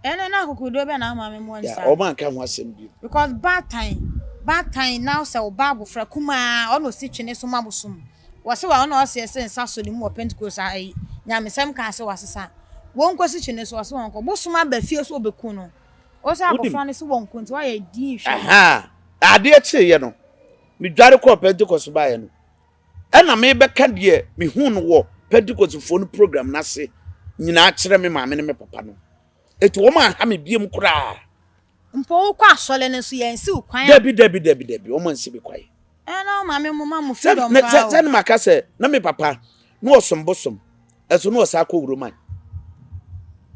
Ɛnɛ na akokoduro bɛn na wo maame mmoa no saa. Yeah, wɔn anka ho asɛm bio. Because baatan, baatan na sɛ ɔba abofra kumaa ɔna osi twene so ma bosom. Wɔse wa ɔna ɔse ɛsɛ nsa sɔ ne mu wɔ Pentecost ayi nyamesɛm kaa sɛ wasesa. Wɔn kɔ si twene so ɔse wɔn kɔ. Bosom aba fie so ɔbɛku no. Ɔsɛ abofra no se wɔn kɔ nti wayɛ din hwɛ. Ahaa, adeɛ kyeeɛ no, me dware kɔɔ Pentecost baeɛ no, Ɛnna merebɛka deɛ mehuu no wɔ Pentekostefoɔ no program no ase nyinaa kyerɛ me maame ne me papa no. Enti wɔn anha me biom koraa. Mpo wokɔ asɔre no nso yɛnsi wo kwan a. Dabi, dabi, dabi, dabi, wɔn ansi me kwan. Ɛɛ na wo maame mo ma mo freedom paa o. Sɛ ne maka sɛ na me papa na ɔsom bosom, ɛso na ɔsan kɔ wuroman.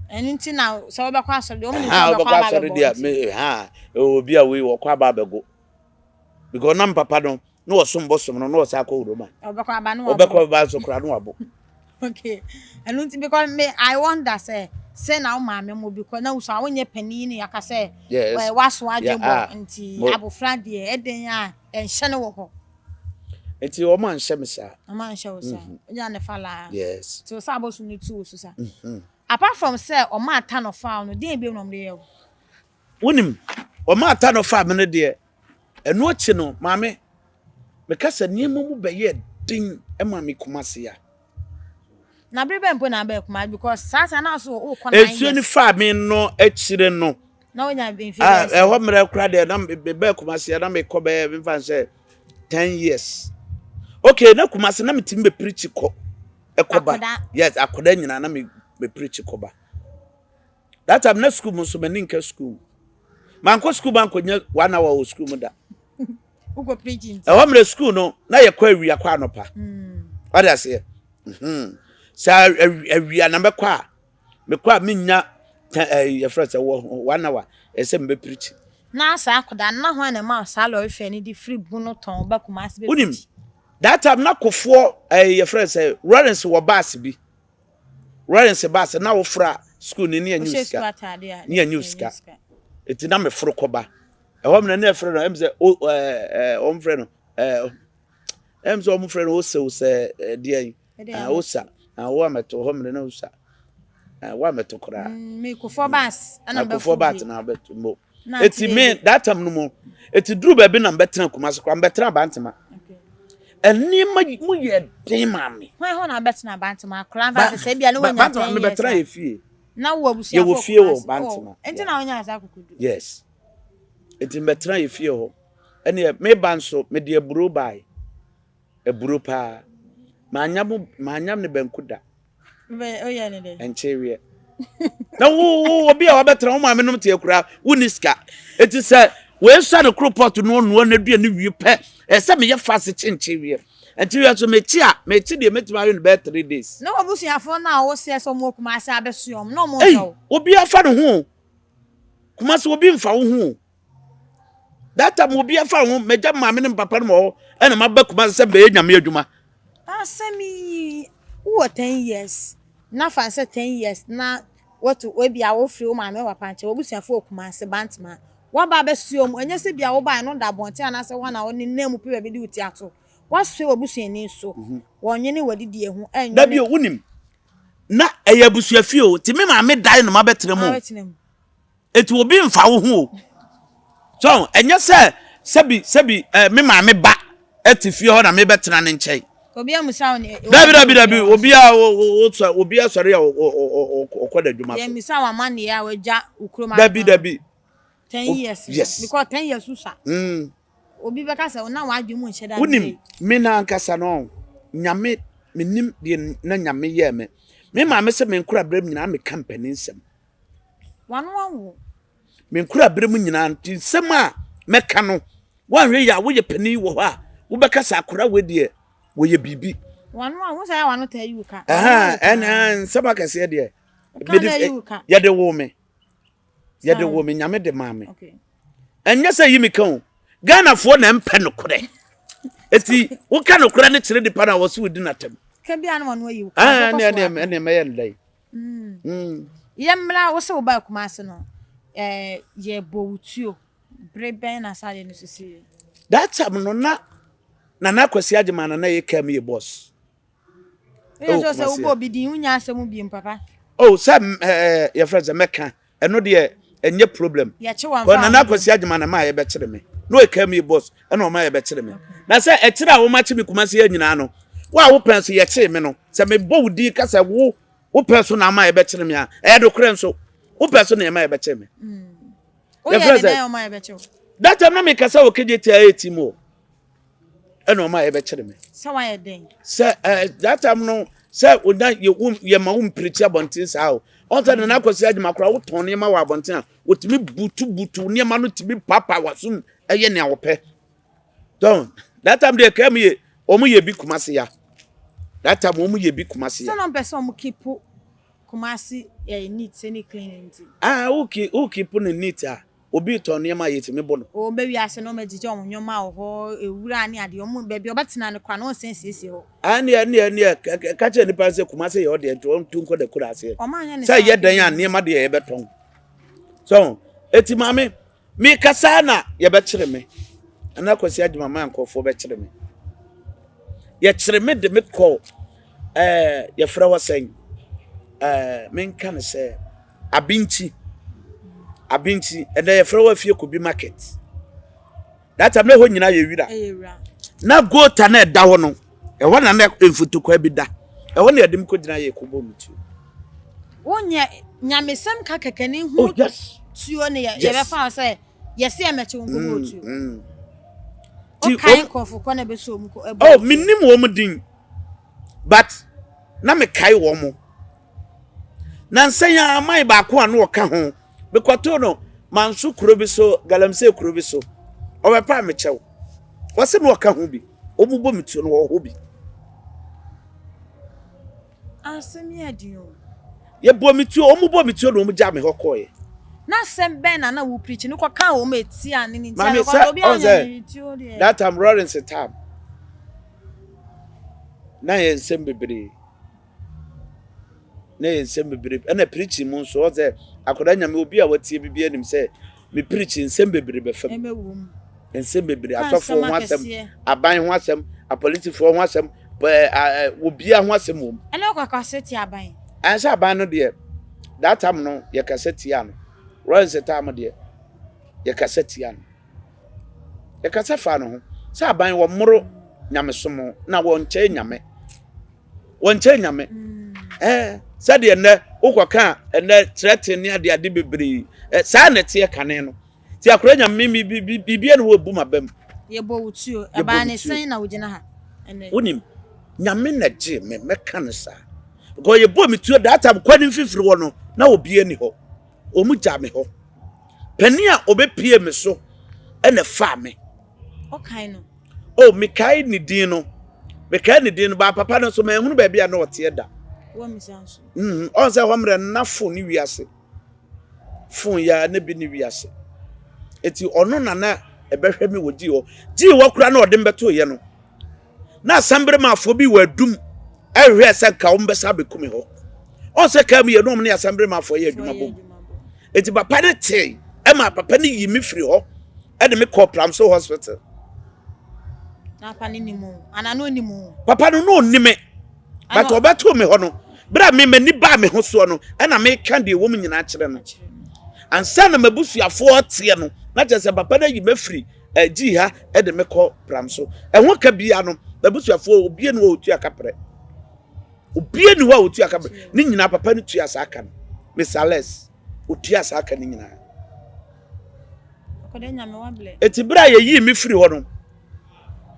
Ɛno nti na sɛ wobɛkɔ asɔre deɛ wɔn nim sɛ wobɛkɔ aba abɛbɔ nti. Me ha obi a wei wɔkɔ aba abɛgo because na me papa no na ɔsom bosom no na ɔsan kɔ Roma. Ɔbɛkɔ aba no wabɔ. Ɔbɛkɔ aba nso koraa no wabɔ. Okay. Ɛno nti because me I wonder sɛ sɛ na wo maame mo because na wusu a wonyɛ panin ne yaka sɛ yes. waso adwe bɔ ah. nti abofra deɛ ɛdɛn a ɛnhyɛ no wɔ hɔ. Nti wɔn anhyɛ me saa. Wɔn anhyɛ wo saa. Mm-hmm. Onya ne fa laa. Yes. Nti sɛ abosom no tu wo so sa. Mm-hmm. Apart from sɛ wɔn ata no fa no deɛ ebi na wɔn de yɛ wo. Wonim, wɔn ata no faa me no deɛ, ɛno akyi no, maame, meka sɛ nneɛma mu bɛyɛɛ den ma me Kumasi a. Na bere bɛn mpo na abɛɛ Kumasi because saa saa na so wokɔ nine years. Nsuo no faa me no akyire no. Na wonya mfie bɛyɛ sɛ. Ɛhɔ mmerɛ koraa deɛ na mebɛɛ Kumasi a na mekɔ bɛyɛ memfa sɛ ten years. Okay, na Kumasi na metumi bɛpirikyi kɔ ɛkɔba. Akɔda. Yes, akɔda nyinaa na mepirikyi kɔba. That time na school mu nso m'ani nka school mu. Mankɔ school mankɔnya one hour wɔ school mu da. Wokɔ preaching. Ɛhɔ mmerɛ school no na yɛkɔ awia kɔ anɔpa. Mm. Wade aseɛ. Mhm. Sɛ awia na mɛkɔ a mekɔ a menya yɛfrɛ sɛ wɔ one hour ɛsɛ mebɛ preach. Na saa akɔda na hwan na ɛma saa lɔre fɛ no de firi Bono tɔn ba Kumasi bɛ preach. Wonim that time na kofoɔ yɛfrɛ sɛ Lawrence wɔ baase bi. Lawrence baa sɛ na wofra sukuu no ne anyi sika ne anyi sika eti na meforo kɔba ɛhɔ mena ne ɛfrɛ no ɛm sɛ o ɛɛ ɛɛ wɔn frɛ no ɛɛ ɛm sɛ wɔn frɛ no osew sɛ ɛdeɛ yi ɛɛ osa ɛɛ wo amɛto hɔ mena na osa ɛɛ wo amɛto koraa. Mm, kofoɔ baas ɛna mbɛfo kofoɔ baas na abɛto mo. Eti me that time no mu eti duru baabi na mbɛtena Kumasi koraa mbɛtena Abantema. Nneɛma mu yɛ den maa me. Hwan hɔ na abɛtena Abantema akora nfa sɛ sɛ ebia ne wanya 10 years. Bantama mebɛtena yɛ fie. Na wo abusuafo Yɛwɔ fie wɔ Bantama. Oh, enti na wonya saa akokoduru. Yes. Enti mbɛtena yɛ fie hɔ. Ɛneɛ meba nso mede aburo bae. Aburo paa. Manya mo manya ne banku da. Woyɛ ne dɛ. Ɛnkyeweɛ. Na wo wo obi a wabɛtena wo maame nom te akura wo ni sika. Eti sɛ wɔasua ne koro pɔt no ɔnoa n'aduane wie pɛ ɛsɛ meyɛ fast kye nkyeweɛ. Nkyeweɛ nso mekye a mekye deɛ mɛtumi ayɛ no bɛyɛ 3 days. Na w'abusuafoɔ no a woseɛ sɛ wɔn wɔ Kumasi abɛsoɛ wɔn na wɔn Ei nhwɛ wo. obi afa ne ho o. Kumasi obi mfa wo ho o. That time obi afa ho mɛgya maame ne papa no wɔ hɔ ɛna maba Kumasi sɛ bɛyɛ nyame adwuma. Asɛm yi wowɔ 10 years na fa no sɛ 10 years na woatu ebia wofiri wo maame wo papa nkyɛn w'abusuafoɔ wɔ Kumasi Bantama woaba abɛsoɛ wɔn ɛnyɛ sɛ bia wobaeɛ no woda abɔnten anaasɛ woa na wonenam mu pɛ baabi de wo ti ato woasoɛ w'abusuani so wɔnwene w'adidie ho ɛnwene. Dabi o wonim na ɛyɛ abusuafie o nti me maame dae na mabɛtena mu o. Eti obi nfa wo ho o. So ɛnyɛ sɛ sɛbi sɛbi ɛɛ eh, me maame ba ɛte fie hɔ na mebɛtena ne nkyɛn. Obi amusa wo ne. Dabi dabi dabi obi a o o sɛ obi asɔre a ɔkɔ n'adwuma so. Yɛn misa wɔn amaneɛ a wɔagya wo kurom. Dabi dabi. 10 years. Yes. Because 10 years sa. Obi bɛka sɛ na w'adwene mu nhyɛ da. Wonim me na ankasa no nyame menim deɛ na nyame yɛɛ me. Me maame sɛ me nkora berɛ mu nyinaa meka mpanin nsɛm. W'ano awo. Me nkorabere mu nyinaa nti nsɛm a mɛka no, woanhwɛ yie a woyɛ panin wɔ hɔ a, wobɛka sɛ akora wei deɛ wɔyɛ biribi. W'ano a, wo sɛ w'ano taa yi wo ka. Ɛna nsɛm akɛseɛ deɛ, yɛde woo me. Yɛde woo me, nyame de maa me. Ɛnyɛ sɛ yi me ka o. Ghanafoɔ na ɛmpɛ nokorɛ. Eti woka nokorɛ no kyerɛ nipa no a wɔse wodi n'atɛm. Ka bi a na w'ano ayi wo ka. Ɛne ɛmɛyɛ no dɛn. Yɛmmra, wo se wobaa Kumasi no, eh, yɛbɔ wo tuo. Bere bɛn na saa adeɛ no sisiiɛ? That time no na Nana Akwasi Agyeman na na ɛyɛ kaa mu yɛ boss. Woyɛ sure sɛ wobɔ obi din, wonya asɛm biem papa? Oh, sɛ eh, yɛfrɛ sɛ mɛka, ɛno deɛ ɛnyɛ problem. Yɛkye wɔn fa. Nana Akwasi Agyeman na maa yɛbɛkyere me. Na ɔyɛ kaa mu yɛ boss, ɛna ɔma yɛbɛkyere me. Na sɛ ɛkyerɛ a wɔn akye me Kumasi yɛ nyinaa no, wo a wopɛn so yɛkyee me no, sɛ mebɔ wo din ka sɛ wo wopɛ so na ama yɛbɛkyere me a, ɛyɛ nokorɛ nso. Wopɛ so na ɛma yɛbɛkyere me. Woyɛ ne dɛn ɔma yɛbɛkyere wo? That time na mekasa wɔ KJT team o. Ɛna ɔma yɛbɛkyere me. Sɛ wayɛ dɛn? Sɛ ɛɛ that time no sɛ onya yɛ wo yɛ ma wo mpirikyi abɔnten saa o. Ɔn sɛ Nana Akwasi Agyema koraa wotɔn nneɛma wɔ abɔnten a wotumi butu butu nneɛma no tumi paapa w'asom ɛyɛ nea wɔpɛ. Dɔn that time deɛ kaa mu yɛ wɔn yɛ bi Kumasi ya. That time wɔn yɛ bi Kumasi ya. Sɛ na wɔn pɛ sɛ wɔn keep Kumasi yɛ neat ne clean nti. Ah wo keep wo keep no neat a obi tɔn nneɛma a yɛtumi bɔ no. Wɔn bɛ wiase na wɔn agyigya wɔn nneɛma wɔ hɔ ewura ne adeɛ wɔn baabi ɔbɛtena no koraa na wɔn sɛn siesie hɔ. Ah neɛ neɛ neɛ ka kyerɛ nipa sɛ Kumasi yɛ ɔdeɛ nti wɔn tu nkɔ da kura aseɛ. Wɔn anyɛ ne Sɛ saa yɛ dɛn a nneɛma deɛ yɛbɛtɔn. So eti maame. Mekasa na yɛbɛkyere me. Nana Kwasi Agyemang maa nkurɔfoɔ bɛkyere me. Yɛkyere me de me kɔ ɛɛ yɛfrɛ hɔ sɛn ɛɛ menka no sɛ Abinkyi. Abinkyi ɛnɛ yɛfrɛ hɔ Afie Kobi market. That time na ɛhɔ nyinaa yɛ wira. Na gota na ɛda hɔ no ɛhɔ na na mfutukwa bi da. Ɛhɔ na yɛde me kɔgyina yɛ kɔbɔ me tuo. Wonyɛ nyamesɛm ka kɛkɛ ne ho oh, yes. tuo ne yɛbɛfa wo sɛ yɛse yɛmɛkye wo nkɔbɔ mm, tuo. Mm. Wokae nkurɔfo kɔ na ɛbɛsɔ wɔn kɔ ɛbɔ. Oh, menim wɔn din but na mekae wɔn mo. Nansa yi ara man baako a na ɔka ho mekɔtoo no manso kuro bi so galamsey kuro bi so ɔbɛpaa me kyɛw wɔse na ɔka ho bi wɔn bɔ me tuo no wɔ hɔ bi. Asɛm yi yɛ den o. Yɛbɔ me tuo, wɔn bɔ me tuo na wɔn gyaa me hɔ kɔɔɛ. Na asɛm bɛn na na wo preach no kɔ kaa wɔn etia ne ne ntia Maame because sɛ obi ɔn anyɛ sɛ ne tuo deɛ. that time Lawrence time na yɛ nsɛm bebree na yɛ nsɛm bebree ɛna preaching mu nso ɔn sɛ akwadaa nyame obi a watie bibi anim sɛ me preaching nsɛm bebree bɛfa mu. Nsɛm bebree, asɔfoɔ ho asɛm, aban ho asɛm, apolisifoɔ ho asɛm, obiara ho asɛm wɔ mu. Ɛna ɔkɔ kasa tia aban. Ɛnsɛ aban no deɛ, that time no yɛkasa tia no. Lawrence time deɛ, yɛkasa tia no. Yɛkasa fa no ho. Sɛ aban wɔmmoro nyamesom na wɔnkyɛe nyame. Wɔnkyɛe nyame. Mm. Ɛɛ sɛdeɛ nnɛ Wokɔka a, ɛnɛ threaten ne adeade bebree. Saa na ɛteɛ kane no. Nti akora nya me me biribi na wɔbu m'aba mu. Yɛbɔ wo tuo. Ɛbaa ne sɛn na wogyina ha ɛnɛ? Wonim, Nyame na gyee me, mɛka no saa. Because yɛbɔɔ me tuo that time kwa ne mfimfini hɔ no, na obiara ni hɔ. Wɔn gyaa me hɔ. Panin a ɔbɛpie me so ɛna ɛfaa me. Ɔkae no. Oh, mekae ne din no. Mekae ne din no, baa papa no nso manhunu baabi a na ɔteɛ da. Wɔmmisa nso. Mm, ɔn sɛ hɔ mmerɛ no na fon ne wiase. Fon yi ara na bi ne wiase. Eti ɔno na na ɛbɛhwɛ me wɔ gyii hɔ. Gyii hɔ koraa na ɔde me bɛtoeɛ no. Na asɛmberemafoɔ bi wɔ adum ɛhwehwɛ sɛ nka wɔn bɛsa abɛku me hɔ. Ɔn sɛ kaa mu yɛ na wɔn ne asɛmberemafoɔ yɛ adwuma bom. Eti papa no tee ɛma papa no yi me firi hɔ ɛde me kɔɔ Pramso hospital. Na papa no nim o, anaa na ɔnim o? Papa no na ɔnni me. But ɔbɛtoo me hɔ no, berɛ a me m'ani baa me ho soɔ no, ɛna meka deɛ ɛwɔ mu nyinaa kyerɛ no. Ansa na m'abusuafoɔ teɛ no, na kyerɛ sɛ papa no ayi me afiri gyii ha de me kɔ pram so. Ɛho ka biara no, m'abusuafoɔ obie ni hɔ a ɔtua kaprɛ. Obie ni hɔ a ɔtua kaprɛ. Ne nyinaa papa no tua saa ka no. Mr. Les, ɔtua saa ka no nyinaa. Eti berɛ a yɛyii me firi hɔ no,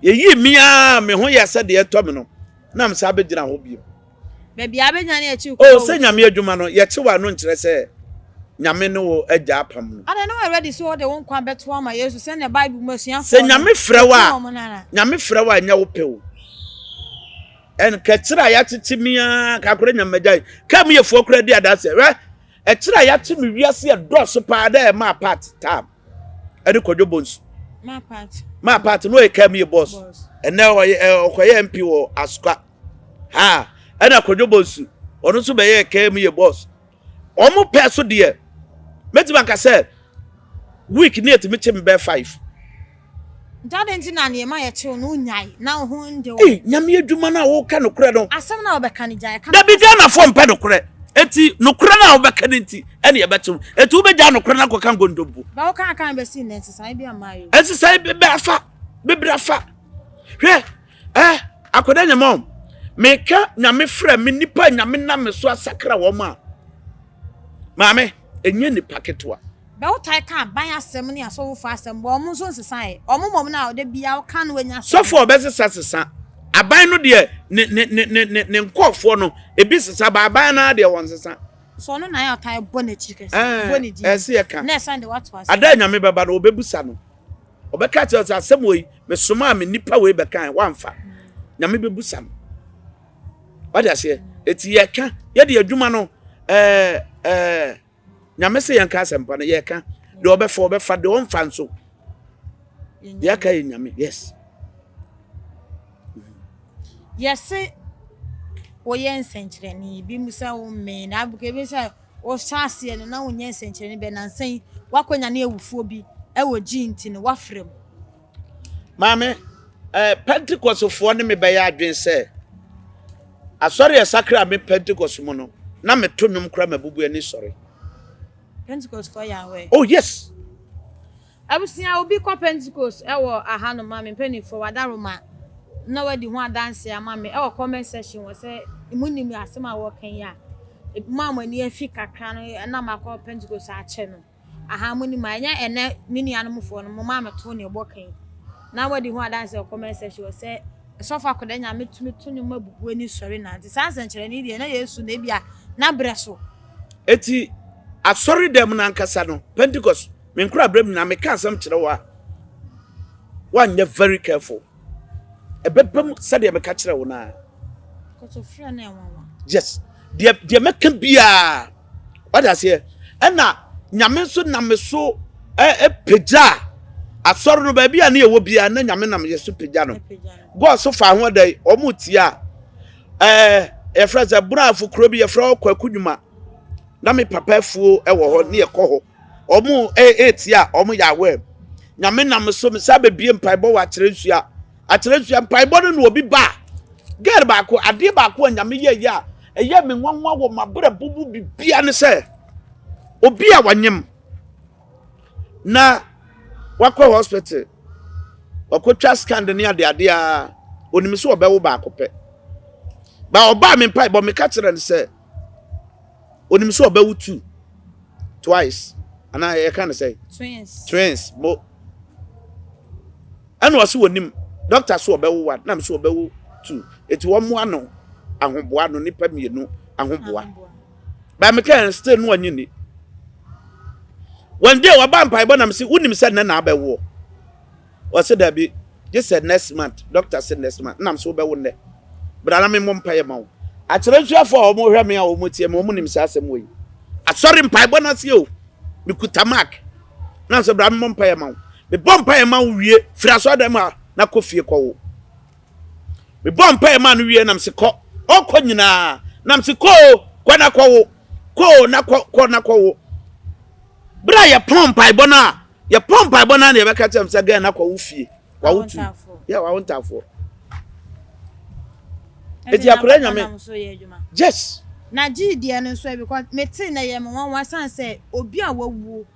yɛyii me ara me ho yɛ sɛ deɛ ɛtɔ me no, na me san bɛgyina hɔ bio. Baabi a abɛgyina ne akyi kɔ. Oh, sɛ Nyame adwuma no, yɛkye wo a no nkyerɛ sɛ Nyame ne wo agya apam no. Adɛn na woayɛ ready sɛ wode wo nkwa bɛto ama Yesu sɛnea Bible mu asuafoɔ Sɛ Nyame frɛ wo a, Nyame frɛ wo a ɛnyɛ wo pɛ o. Ɛnka kyerɛ a yɛakyekye me ara kakora Nyame magyae. Kaa mu yɛfoɔ koraa di adanseɛ. Hwɛ, ɛkyerɛ a yɛakye me wiase ɛdɔɔso paa dɛ ɛmaa part time. ɛne Kwadwo Bonsu. Maa part no ɔyɛ kaa mu yɛ boss. Ɛnɛ ɔyɛ ɔkɔyɛ MP wɔ Asokwa. Ha ɛna Kwadwo Bonsu ɔno nso bɛyɛ kaa mu yɛ boss. Wɔn pɛ so deɛ mɛtumi aka sɛ week ne ɛtumi kye me bɛɛ five. Nti adɛn nti na nneɛma a yɛkyew no wonyae na wo ho nde wo? Ei, Nyame adwuma no a woka nokorɛ no. Asɛm no a wobɛka no gyae ka no. Dabi, Ghanafoɔ mpɛ nokorɛ. Enti nokorɛ no a wobɛka no nti ɛne yɛbɛkye wo. Enti wobɛgyaa nokorɛ no akɔka nkontompo. Ba wo kaa kan bɛsi nnɛ nsesaeɛ bi amma o. Nsesaeɛ bi bɛ afa, bebree afa. Hwɛ, eh, akwadaa nyame o. Meka Nyame frɛ me nipa a Nyame nam me so asakra wɔn a. Maame, ɛnyɛ nipa ketewa. Bɛ wo tae ka aban asɛm ne asɔfofo asɛm bɔ ɔmo nso nsesa ɛ ɔmo mmom na da biaa wo ka na wanya asɛm. Sɔfo a ɔbɛsesa sesa. Aban no deɛ ne ne ne ne ne ne nkɔɔfoɔ no ebi sesa ba aban no ara deɛ wɔnsesa. So ɔno na ayɛ ɔtae bɔ n'akyiri kɛse bɔ ne din Ɛɛ ɛsɛ yɛka. na ɛsan de wato ase. Ada a Nyame bɛba no ɔbɛbusa no. Ɔbɛka akyerɛ no sɛ asɛm wei mesomaa me nipa wei bɛkae wamfa. Nyame bɛbusa no. Wate aseɛ? Eti yɛka yɛde adwuma no ɛɛ ɛɛ. Nyame se yɛnka asɛmpa no, yɛka. Deɛ ɔbɛfa ɔbɛfa, deɛ ɔmfa nso, deɛ aka yɛ Nyame. Yes. Yɛse woyɛ nsɛnkyerɛnne, ebi mu sɛ wo mmee, na ebi sɛ wohyɛ aseɛ no na wonyɛ nsɛnkyerɛnne bɛ nansa yi woakɔnya ne awufoɔ bi wɔ gyi nti no woafrɛ mu. Maame, eh, Pentecostefoɔ ne me bɛyɛ adwene sɛ asɔre a ɛsakra me Pentecost mu no, na meto nnwom koraa mabubu ani sɔre. Pentecostefoɔ yɛ aware. Oh, yes. Abusua obi kɔ Pentecost ɛwɔ aha nom a me mpaninfoɔ wadaroma na wadi ho adanseɛ ama me ɛwɔ comment section wɔ sɛ mo nim asɛm a wɔka yi a mo a mo ani afi kakra no ɛna makɔ Pentecost akyɛ no. Ahaa mo nim a ɛnyɛ ɛnɛ me nuanom foɔ no mo maa me too nea ɔbɔ kan na wadi ho adanse wɔ comment section hɔ sɛ sɔfo akɔda nyame tumi to nnwom abubu ani sɔre nante saa nsɛnkyerɛnne yi deɛ na yesu na ebia na brɛ so. Eti asɔre dɛm no ankasa no Pentecost me nkora brɛ mu na meka asɛm kyerɛ wo a woanyɛ very careful ɛbɛba mu sɛdeɛ meka kyerɛ wo no a. Kɔtɔfrɛ no ɛnwanwa. Yes deɛ deɛ mɛka biara Wate aseɛ? Ɛna Nyame nso nam me so pagya asɔre no baabi a ne yɛwɔ biara na Nyame nam yɛ so pagya no. God so fa ho dɛ wɔn tia ɛɛ yɛfrɛ sɛ Brafo kuro bi yɛfrɛ hɔ Kwaku Dwuma na me papa afuo wɔ hɔ ne yɛkɔ hɔ wɔn ɛɛtia wɔn yɛ aware. Nyame nam so me sa bebie mpaebɔ wɔ akyerɛ nsua Akyerɛsua, mpaebɔ no na obi ba a, girl baako, adeɛ baako a Nyame yɛeɛ a ɛyɛ me nwanwa wɔ m'abrabɔ mu bibia ne sɛ, obi a wanyem na wakɔ hospital, wakɔtwa scan ne adeade a, onim sɛ ɔbɛwo baako pɛ. Ba ɔbaa me mpaebɔ, meka kyerɛ no sɛ, Onim sɛ ɔbɛwo two, twice, anaa yɛka no sɛ? Twins. Twins, mo. Ɛna ɔse wɔnim, doctor so ɔbɛwo one, na me so ɔbɛwo two. Eti wɔn ano ahoboa no, nipa mmienu ahoboa. Ba me kɛn still no ɔnye ni. One day wɔba mpaebɔ na me se wonim sɛ nnɛ na abɛwoɔ. Ɔse dabi, gye sɛ next month, doctor se next month, nam so wobɛwo nnɛ. Bra na memmɔ mpaeɛ ma wo. Akyerɛnsuafoɔ a wɔhwɛ me a wɔtie me, wɔn nim saa asɛm wɔ yi. Asɔre mpaebɔ no ase o, mekuta mark. Na sɛ bra memmɔ mpaeɛ ma wo. Mebɔ mpaeɛ ma wo wie, firi asɔre dɛm a na kɔ fie kɔwo. Mebɔ mpaeɛ ma no wie nam se kɔ. Ɔkɔ nyinaa, nam se kɔ o, kɔ na kɔwo. Kɔ o, na kɔ, kɔ na kɔwo. Berɛ a yɛpɔn mpaebɔ no a, Yɛpɔ mpaebɔ no a na yɛbɛka kyerɛ m sɛ gɛn na kɔ wo fie. Wawo tu. Yeah, wawo ntaafoɔ. Eti akora nyame. Yes. Na gyee deɛ no nso because mete na ɛyɛ me nwanwa san sɛ obi a wawuo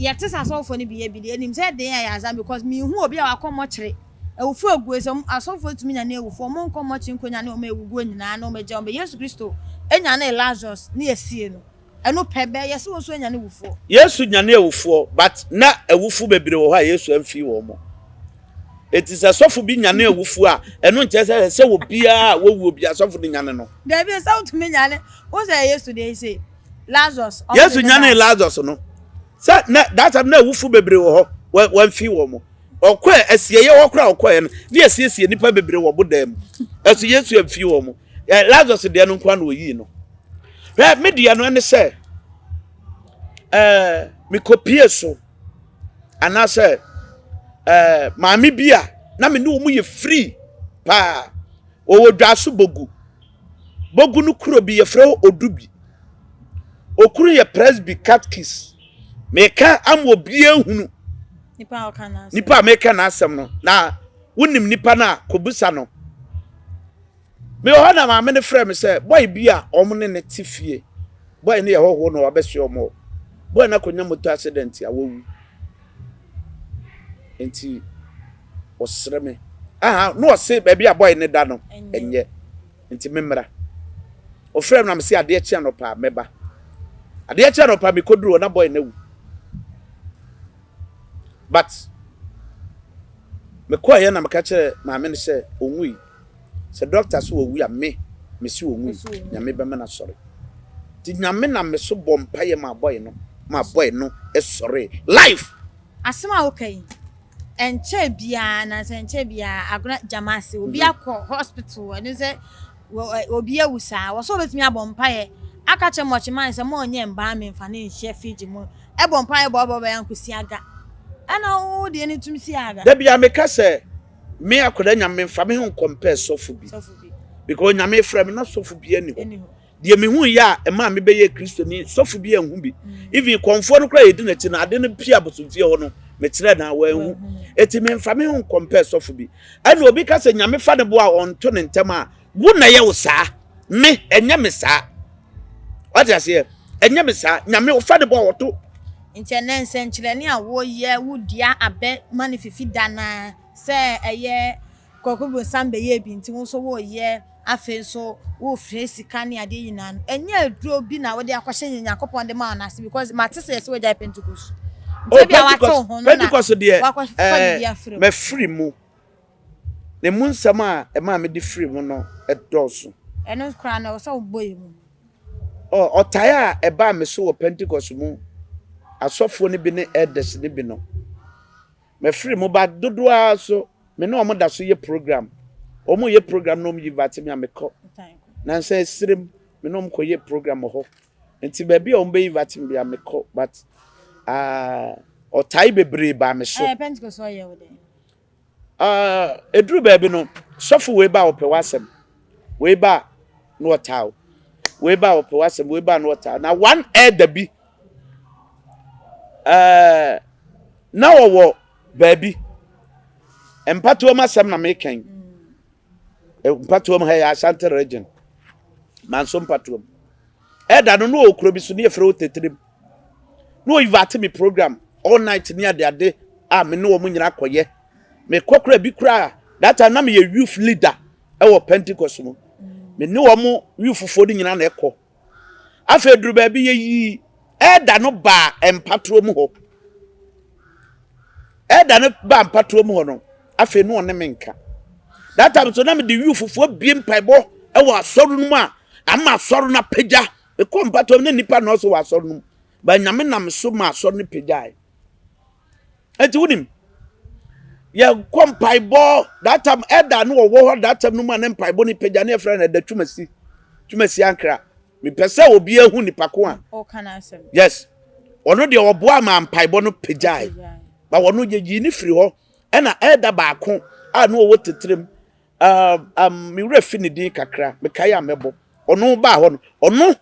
yɛte sɛ asɔfoɔ no bi yɛ bi deɛ nim sɛ den ayɛ azan because mehu obi a wakɔ mɔkyere awufoɔ aguo sɛ asɔfoɔ tumi nyane awufoɔ ɔmo nkɔ mɔkyere nkɔ nyane ɔmo awuguo nyinaa na ɔmo agya ɔmo Yesu Kristo nyane Lazarus ne yɛsie no. Ɛno pɛ bɛ yɛ sɛ wo nso anyane wufoɔ. Yesu nyane awufoɔ but na awufo bebree wɔ hɔ a Yesu amfii wɔn mo. Enti sɛ sɔfo bi nyane awufoɔ a, ɛno nkyerɛ sɛ ɛsɛ sɛ obiara a wawuo biara sɔfo no nyane no. Dabi, sɛ wotumi nyane, wo sɛ Yesu deɛ yi Lazarus, ɔmo Yesu de ne nyanee ba. Lazarus no, sɛ na that time na awufo bebree wɔ hɔ, wamfii wɔn mo. Ɔkɔɛ asieeɛ hɔ koraa ɔkɔɛ no, ne yɛsiesie nnipa bebree wɔ bodan mu. Ɛso Yesu amfii wɔn mo. Lazarus deɛ no nkoa na oyii no. Hwɛ, me deɛ no ɛne sɛ, ɛɛ mekɔpie so anaasɛ ɛɛ maame bi a na me ne wɔn yɛ free paa. Wɔwɔ dwaso bogu. Bogu no kuro bi yɛfrɛ hɔ Odubi. Okunu yɛ Presby catechist. Meka ama obiara hunu. Nipa a meka n'asɛm no na wonim nipa no a kɔbisa no. Mewɔ hɔ na maame no frɛɛ me sɛ boy bi a wɔn ne no te fie, boy no yɛ hɔhoɔ na wabɛsoɛ wɔn hɔ. Boy no akɔnya motor accident a wawu. Nti ɔsrɛ me. Aha, na ɔse baabi a boy no da no ɛnyɛ. Nti me mmra. Ɔfrɛ me na mese adeɛ kye anɔpa a mɛba. Adeɛ kye anɔpa mekɔduru hɔ na boy no awu. But mekɔeɛ na meka kyerɛ maame no sɛ ɔnwui. Sɛ doctor se ɔwu a me mese ɔnwui. Nyame bɛma no asɔre. Nti Nyame nam me so bɔ mpaeɛ maa boy no ma boy no sɔree. Life! Asɛm a woka yi, ɛnkyɛɛ biara, anaasɛ ɛnkyɛɛ biara, Agona Gyamase, obi akɔ hospital, ɛno sɛ obi awu saa, wɔ sɛ obetumi abɔ mpaeɛ aka kyerɛ mɔkyeman sɛ mo nyɛ mbaa me nfa ne nhyɛ fridge mu, ɛbɔ mpaeɛ bɔ bɔ bɔ ankosi aga, ɛna wo deɛ no tumi si aga. Da biara meka sɛ me akwadaa Nyame mfa me ho nkɔmpɛɛ sɔfo bi because Nyame frɛ me na sɔfo biara nni hɔ. Deɛ mehuiɛ a ɛmaa mebɛyɛɛ Kristoni, sɔfo bi anhu bi. Even kɔmfoɔ no koraa a yɛdi n'akyi no, ade no pie abosomfie hɔ no, mekyerɛɛ no a wanhu. Enti memfa me ho nkɔmpɛɛ sɔfo bi. Ɛna obi ka sɛ Nyame fa ne bo a ɔnto ne ntɛm a, wo na ɛyɛ wo saa. Me, ɛnyɛ me saa. Wate aseɛ? Ɛnyɛ me saa. Nyame ɔfa ne bo a ɔto. Nti ɛnnɛ nsɛnkyerɛnne a woyɛ, wodua abɛ ma no fifi da no ara sɛ ɛyɛ Kwaku bronsam bɛyɛɛ bi nti wo nso woreyɛ afei nso worefrɛ sika ne adeɛ nyinaa no ɛnyɛ aduro bi na wode akɔhyɛ nea Nyankopɔn de ma wo no ase because mate sɛ yɛsɛ wagyae Pentecost nti Oh, ebia wate Pentecost, wo ho no na Pentecost deɛ, wakɔfa eh, biribi afiri mu. mafiri mu. Na emu nsɛm a ɛmaa mede firi mu no dɔɔso. Ɛno koraa no ɛwɔ sɛ wobɔ yɛn mu. Oh, ɔtae a ɛbaa me so wɔ Pentecost mu, asɔfoɔ no bi ne elders no bi no, Mafiri mu ba dodoɔ ara so me ne wɔn da so yɛ program. Wɔn yɛ program na wɔn yi vate me a mekɔ. Nansa esirem me ne wɔn kɔ yɛ program wɔ hɔ. Nti baabi a wɔn bɛyi vate me bia mekɔ but ah ɔtae bebree baa me so. Ɛɛ Pentecost ɔyɛ wo dɛn? Ah eduru baabi no sɔfo wei ba a ɔpɛ w'asɛm wei ba a na ɔtaa wo wei ba a ɔpɛ w'asɛm wei ba a na ɔtaa na one elder bi ɛɛ na ɔwɔ baabi mpatoam asɛm na meka yi mpatoam ha yɛ Ashanti region manso mpatoam ɛda no na ɔwɔ kuro bi so ne yɛfrɛ wɔ tetirim na ɔyivate me program all night ne adeade a me ne wɔn nyinaa kɔyɛ mekɔ kora bi koraa that time na meyɛ youth leader ɛwɔ Pentecost mu me ne wɔn youth foɔ no nyinaa na ɛkɔ. Afei duru baabi yɛyii ɛda no baa mpatoɔ mu hɔ. Ɛda no baa mpatoɔ mu hɔ no, afei no ɔne me nka. That time so na mede wiu fufuo bie mpaebɔ wɔ asɔre no mu a ama asɔre no apagya. Mekɔ mpatoɔ mu na nnipa nnɔɔso wɔ asɔre no mu. Ba Nyame nam so ma asɔre no pagyae. Enti wonim, yɛkɔ mpaebɔ that time ɛda no wɔwɔ hɔ that time no mu a ne mpaebɔ no pagya ne yɛfrɛ no ɛda twumasi twumasi ankra. Mepɛ sɛ obi ahu nipa ko a. Yes. Ɔno deɛ ɔboa ma mpaebɔ no pagyae. Ba wɔno yɛyii ne firi hɔ ɛna ɛda baako a na ɔwɔ titirim um, um, me werɛ fi ne din kakra mekae a mɛbɔ ɔno baa hɔ no ɔno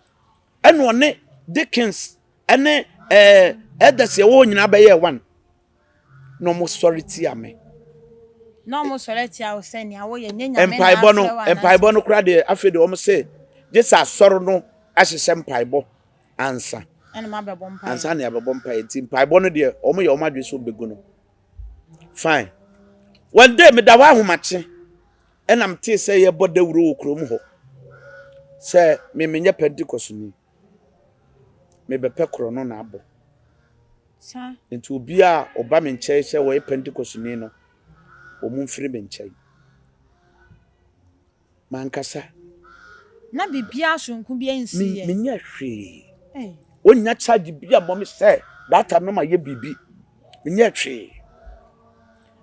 ɛna ɔne Dickens ɛne ɛɛ elders ɛwɔ hɔ nyinaa bɛyɛɛ one na wɔn sɔre tia me. Na wɔn sɔre tia wo sɛ nea woyɛ nye nyame na mpaebɔ no afrɛ wo anaasɛ. Mpaebɔ no koraa deɛ afei deɛ wɔn se gye sɛ asɔre no ahyehyɛ mpaebɔ ansa. Ɛna mo abɛbɔ mpaeɛ. Ansa na yɛabɛbɔ mpaeɛ nti mpaebɔ no deɛ wɔn yɛ wɔn adwene sɛ wɔn bɛgu no. Fine. One day meda hɔ ahomakye ɛna metee sɛ yɛbɔ dawuro wɔ kurom hɔ sɛ me menyɛ Pentecostni. Mebɛpɛ korɔno na abɔ. Nti obiara a ɔba me nkyɛn sɛ ɔyɛ Pentecostni no, wɔn mfiri me nkyɛn. Mankasa. Na biribiara soronko bi ansi yɛ. Menyɛ hwee. Wɔnnya charge bi a mmɔ me sɛ that time no ma yɛ biribi. Menyɛ hwee.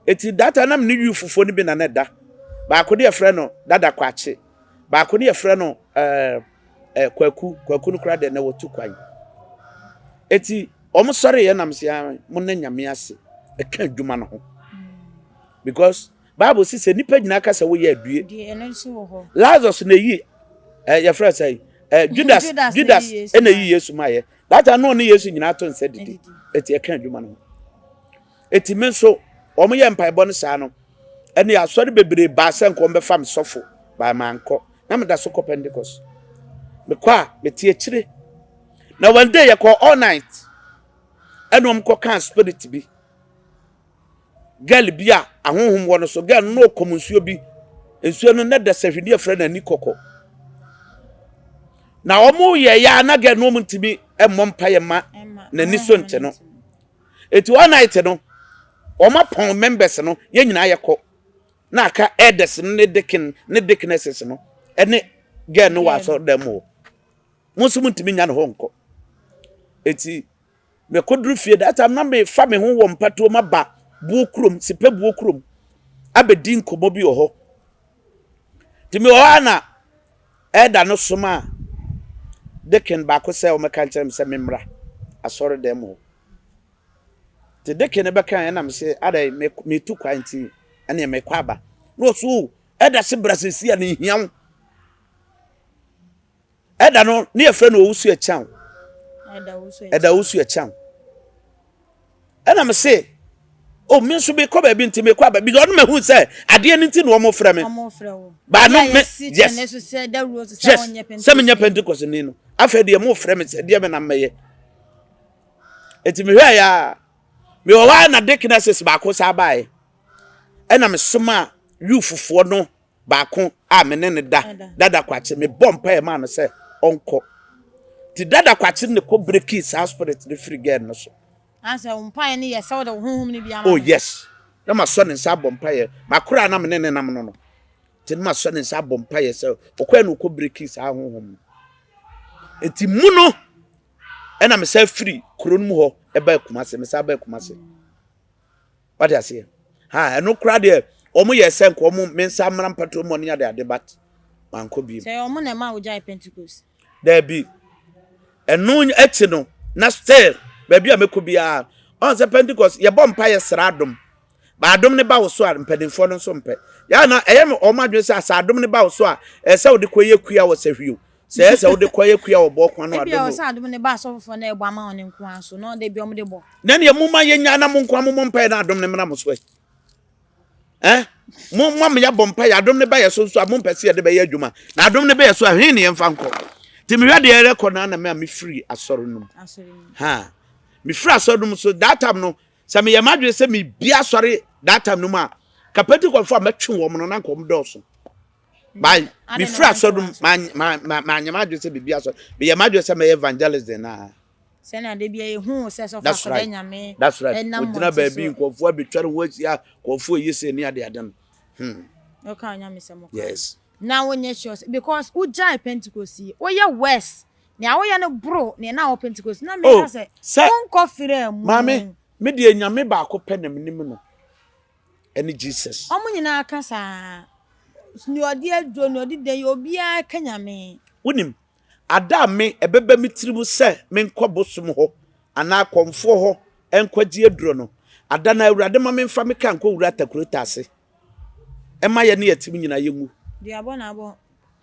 Eti that time na me ne youthfoɔ no bi na na ɛda. Baako de yɛfrɛ no Dada Kwakye. Baako no yɛfrɛ no ɛɛ eh, Kwaku. Kwaku no koraa deɛ na wɔtu kwan. Eti wɔn sɔre yɛ nam sɛ ah, mo na nyame ase ɛka adwuma no ho. Because Bible si sɛ nipa nyinaa ka sɛ woyɛ adue. Lazarus na eyi eh, yɛfrɛ sɛ eh, Judas Judas ɛna eyi Yesu ma yɛ. That time no ɔne Yesu nyinaa to nsa didi. Eti ɛka adwuma no ho. Eti me nso, wɔn yɛ mpaebɔ no saa no, ɛne asɔre bebree baa sɛ nka wɔn bɛfa me sɔfo, baa mankɔ. Na meda so kɔ Pentecost. Mekɔ a, mete akyire. Na one day yɛkɔ all night, ɛna wɔn kɔ kaa spirit bi. Girl bi a ahonhom wɔ no so, girl no na ɔkɔm nsuo bi. Nsuo no na da sahwini yɛfrɛ no ani kɔkɔ. Na wɔn yɛ ya na girl no wɔn ntumi mmɔ mpaeɛ ma n'ani so nte no. Eti all night no, wɔn apɔn members no, yɛn nyinaa yɛkɔ. Na aka elders no ne deacon ne deaconesses no ɛne girl no wɔ asɔredan mu hɔ. Mo nso montumi nya ne hɔ nkɔ. Eti mekɔduru fie that time na mefa me ho wɔ mpatuo ma ba buo kurom, sipɛ buo kurom abɛdi nkɔmmɔ bi wɔ hɔ. Nti mewɔ hɔ a na Elder no somaa deacon baako sɛ ɔmmɛka nkyerɛ me sɛ memmra asɔredan mu hɔ. Nti deacon no bɛkae ɛna mese adɛn metu kwan nti ɛneɛ mekɔ aba. Na ɔso o, elder se bra seesei a na ehia wo. Elder no ne yɛfrɛ no Owusu Akyan. Elder Owusu Akyan. Ɛna me se, oh, me nso mekɔ baabi nti mekɔ aba because ɔno mahu sɛ adeɛ no nti na wɔn frɛ me. Baa no me yes yes sɛ menyɛ Pentecost ni no afei deɛ mo frɛ me sɛ deɛ me na mmɛyɛ. Eti mehwɛ ya mewɔ hɔ a na deaconesses baako saa baeɛ ɛna mesoma youthfoɔ no baako a me ne no da, Dada Kwakye, mebɔ mpaeɛ maa no sɛ ɔnkɔ. Nti Dada Kwakye ne kɔ brekii saa spirit no firi girl no so. Asɛ wo mpaeɛ no yɛ sɛ wode wo honhom no bi ama Oh no? yes, na masɔ ne nsa abɔ mpaeɛ. Makora a na me ne ne nam no no, nti na masɔ ne nsa abɔ mpaeɛ sɛ ɔkɔɛ na ɔkɔ brekii saa honhom no. Nti mu no, ɛna mesan firi kuro no mu hɔ ɛbaa Kumase, mesan baa Kumase. Wate aseɛ? Ha, ɛno koraa deɛ, wɔn yɛ sɛ nka wɔn me nsa mmra mpatoɔ mu ne ade ade but mankɔ biem. Sɛ wɔn na ɛma wogyae Pentecost? Daabi. Ɛno akyi no, na still baabi a mɛkɔ biara, ɔn sɛ Pentecost yɛbɔ mpa yɛ sra adom. Ba adom ne ba wo so a mpanimfoɔ no nso mpɛ. Yɛ na ɛyɛ me wɔn adwene sɛ asɛ adom ne ba wo so a ɛsɛ sɛ wode kɔyɛ kua wɔ sahwio. Sɛ ɛyɛ sɛ wode kɔyɛ kua wɔ bɔɔ kwan no Ebia adom ɔsɛ adom ne ba asɔfofoɔ na ɛbɔ ama wɔn nko ara so na ɔde bi wɔn de bɔ. Na neɛ momma yɛnya na mo nko ara mommɔ mpaeɛ na adom no mmra mo so ɛ. Eh? Mo mo ama yɛabɔ mpaeɛ adom no ba yɛ so nso a mompɛ sɛ yɛde bɛyɛ adwuma. Na adom no bɛyɛ so a hwee ne yɛmfa nkɔ. Nti mehwɛ deɛ ɛrekɔ no na me a mefiri asɔre no mu. Ha. Mefiri asɔre no mu so that time no sɛ meyɛ m'adwene sɛ mebia asɔre that time no mu a ka Pentecost a mɛtwe wɔn no na nka wɔn dɔɔso. By mefiri asɔre mu manyɛ m'adwene sɛ biribi asɔre meyɛ m'adwene sɛ mɛyɛ evangelism naa. Sɛnea da bi yɛhu wo sɛ sɔfo That's akɔda right. nyame That's right. ɛnam Ogyina mmɔnten baabi so. nkurɔfoɔ abɛtwa ne ho ahyia nkurɔfoɔ yi sɛ ne ade ade no. Hmm. Woka onyamesɛm kora. Yes. Na wonyɛ sure sɛ because wogyae Pentecost yi woyɛ worse nea woyɛ no boro nea na wɔ Pentecost na Oh, meka sɛ sɛ wonkɔ frɛ mu. maame me deɛ nyame baako pɛ na menim no ɛne Jesus. Wɔn nyinaa ka saa. Nea ɔde aduro, nea ɔde dɛn, obiara ka nyame. Wonim, ada a me ɛbɛba me tirim sɛ menkɔ bosom hɔ anaa akɔmfoɔ hɔ nkɔgye aduro no, ada no Awurade ma memfa me kaa nkɔwura Atakureta ase ɛma yɛne yɛte mu nyinaa yɛnwu. Duabɔ na abɔ.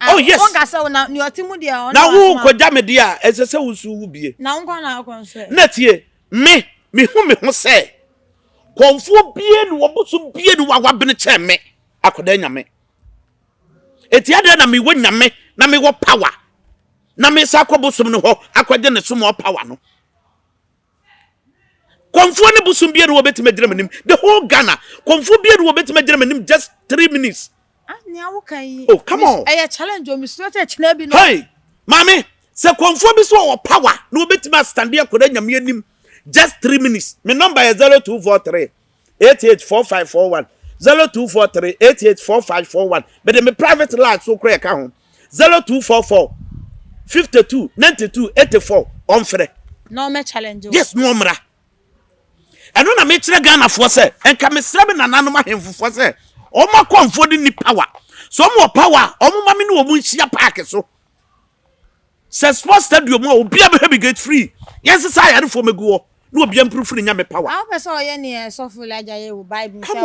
Oh yes. Wonka sɛ wo na nea ɔte mu deɛ ɔno Na wo asoma. kɔgya me deɛ a ɛsɛ sɛ wo nso wu bie. Na wo nkwa na akɔ nso ɛ. Na tie, me, mehu me ho sɛ kɔmfoɔ bie ne wɔ bosom bie ne wɔ a wabene kyɛn me akɔda nyame. Eti adɛn na mewɔ nyame na mewɔ power na mesa akɔ bosom no hɔ akɔgye ne som power no? Kɔmfoɔ ne bosom bie ne wɔbɛtumi agyina m'anim. The whole Ghana, kɔmfoɔ bie ne wɔbɛtumi agyina m'anim just three minutes. Ah, nea woka yi. Oh, come on. Ɛyɛ challenge o, mesuro sɛ kyena bi no. Hey, maame, sɛ kɔmfoɔ bi so ɔwɔ power na wɔbɛtumi astande akɔda nyame anim just three minutes. Me number yɛ 0243 884541 0243 884541 mede me private line so kora ɛka ho 0244 52 92 84 ɔmfrɛ. Na ɔmɛ challenge o. Yes, na ɔmmra. Ɛno na mekyerɛ Ghanafoɔ sɛ nka mesrɛ me nananom ahemfofoɔ sɛ wɔn akɔmfoɔ de ni power. So wɔn wɔ power a wɔn ma me ne wɔn nhyia paaki so. Sɛ sports stadium a obiara bɛhwɛ me gate free. Yɛn sesa ayarefoɔ mɛgu hɔ na obiara mprove ne nyame power. Ah wopɛ sɛ ɔyɛ neɛ sɔfo Elijah yɛ wɔ bible mu Come sɛ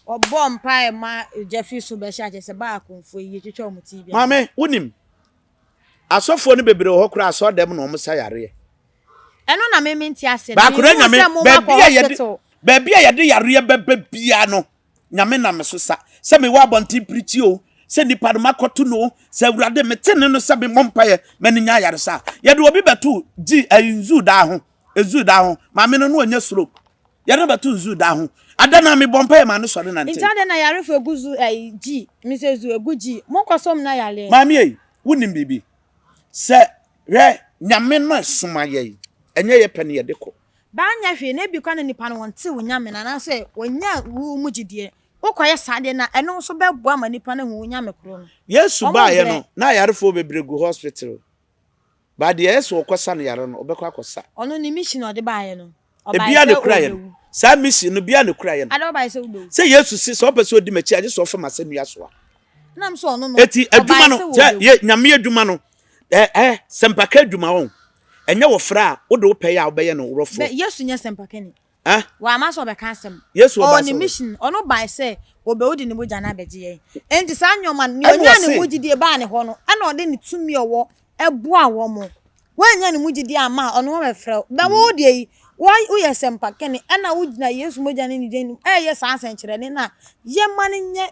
on. ɔbɔ mpaeɛ ma ogya firi soro bɛhye akyɛ sɛ baa akomfoɔ yi yɛtwitwa wɔn ti biara. Maame wonim asɔfoɔ no bebree wɔ hɔ koraa asɔɔdɛm na wɔn sa yareɛ. Ɛno na me mente aseɛ no. Baakora Menhuu nyame sɛ mo ma kɔ baabi a yɛde hospital. baabi a yɛde yareɛ bɛba biara no Nyame nam me so sa. Sɛ mewɔ abɔnten pirikyi o, sɛ nipa no makɔto no o, sɛ Awurade mete ne no sɛ memmɔ mpaeɛ ma no nya ayaresa a, yɛde obi bɛto gyi ayi nzu daa ho, nzu daa ho. Maame no no ɔnya stroke. Yɛde no bɛto nzu daa ho. Ada no a mebɔ mpaeɛ ma no sɔre nante. Nti adɛn na yarefo egu zu ayi gyi, me sɛ zu egu gyi, monkɔ som na yareɛ. Maame ei, wonim biribi? Sɛ hwɛ, Nyame no ɛsoma yɛn, ɛnyɛ yɛ pɛ na yɛde kɔ. Ba anyɛ hwee na ebi koraa na nipa no wɔnte wo Nyame no anaasɛ wɔnnya wo mu gyidie. Wokɔyɛ saa deɛ no a, ɛno nso bɛboa ma nipa no ahu wo Nyame koro no. Yesu Wɔn baeɛ brɛ. no, na ayarefoɔ bebree gu hospital. But deɛ ɛyɛ sɛ ɔkɔsa no yare no, ɔbɛkɔ akɔsa. Ɔno ne mission a ɔde baeɛ no, ɔbaeɛ Ebia sɛ na ekura yɛn. ɔrebɛwu. Saa mission no, bia na ekura yɛn. Ada ɔbaeɛ sɛ wobɛwu. Sɛ Yesu se, sɛ ɔpɛ sɛ odi m'akyi a, gye sɛ ɔfa m'asɛnnua soa. Nam sɛ ɔno no, Eti adwuma ɔbaeɛ no, sɛ sɛ wɔrebɛwu. yɛ Nyame adwuma no, ɛ ɛ sɛmpaka adwuma wɔn. Ɛnyɛ wɔ frɛ a wode wo pɛ yɛ a wobɛyɛ no worɔfoɔ. Bɛ Yesu nyɛ sɛmpakani. Eh? Wamma sɛ ɔbɛka asɛm. Yesu ɔbaa Ɔwɔ sɛ ne ɔbɛ. mission. Ɔno bae sɛ ɔbɛwu de ne mogya no abɛgye yɛn. Enti saa nneɛma no, nea Ɛna ɔnyaa ne ɔse. mu gyidie baa ne hɔ no, ɛna ɔde ne tumi a ɔwɔ boaa wɔn. Woannya ne mu gyidie amma a, ɔno ɔbɛfrɛ wo. Bɛ wo deɛ yi, wo woyɛ sɛmpakani, ɛna wogyina Yesu mogya ne ne din anim ɛreyɛ saa nsɛnkyerɛnne no a, yɛmma no nyɛ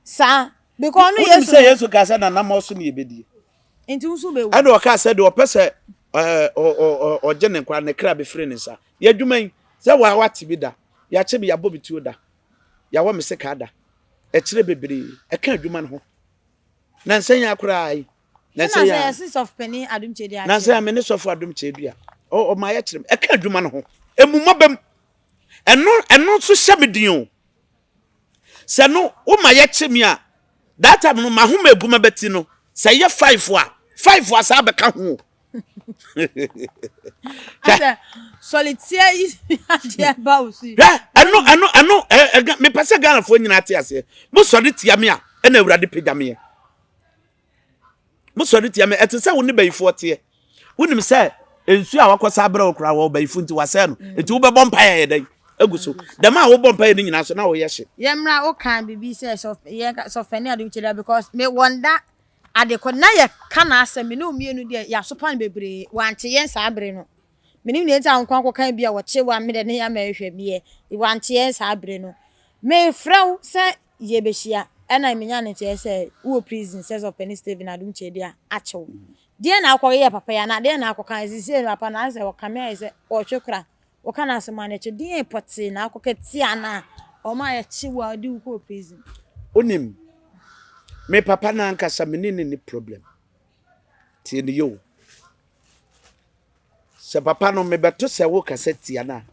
saa. Because ɔno Wonim Yesu sɛ no. Yesu kaa sɛ n'anammɔn so ne yɛbɛdie. Nti wo nso wobɛwu. Ɛna ɔkaa sɛ deɛ ɔpɛ sɛ ɔgye ne nkwa ne kra bɛfiri ne nsa. Yɛ adwuma yi, sɛ waa wate bi da, yɛakye me, yɛabɔ me tuo da, yɛawɔ me sekaa da, ɛkyerɛ bebree, ɛka adwuma no ho. Nansa yi ara koraa yi, nansa yi ara, nansa yi ara me ne sɔfo Adom Kyerɛdua, ɔma yɛkyerɛ me, ɛka adwuma no ho, emu mmɔbam. Ɛno, ɛno nso hyɛ me den o. Sɛ no woma yɛkye me a, that time no mahoma egu mabati no, sɛ ɛyɛ five a, five a saa bɛka ho o. Asɛ sɔletia yi adeɛ ba wo so yi. Hwɛ, ɛno ɛno ɛno ɛ mepɛ sɛ Ghanafoɔ nyinaa te aseɛ. Mo sɔre tia me a, ɛna Awurade pagya meɛ. Mosɔre tia me. Ɛte sɛ wo ne bayifoɔ teɛ. Wonim sɛ nsuo a wakɔsa abrɛ wo koraa wɔ bayifo nti wasɛe no. Mm. Nti wobɛbɔ mpaeɛ ayɛ dɛn? Agu so. Dɛm a wobɔ mpaeɛ no nyinaa so na woyɛ hye. Yɛmmra wokaa biribi sɛ sɔfani ade wokyerɛ because me wɔn da ade kɔ na yɛ ka n'asɛm me ne wo mmienu deɛ yɛasopa no bebree wante yɛn saa bere no menim deɛ nti a wo nko akɔka bi a wɔkye wa me deɛ ne yɛ ama ɛhwɛ meɛ wante yɛn saa bere no mefrɛ wo sɛ Yɛbɛhyia ɛna menya no nteɛ sɛ wowɔ prison sɛ sɛ ɔpɛni Stephen Adom Kyerɛdua akye wo. Deɛn na wokɔ yɛɛ papa yi anaa deɛn na akɔka seisei no papa no ayɛ sɛ ɔkame ayɛ sɛ ɔretwe kora woka no asɛm a na ɛkye deɛn pɔtee na akɔka tia no a ɔma yɛkye wo a ɔde wo kɔɔ prison. Wonim, Me papa no ankasa me ne no nni problem. Tie no yie o. Sɛ papa no mebɛto sɛ wokasa tia no a,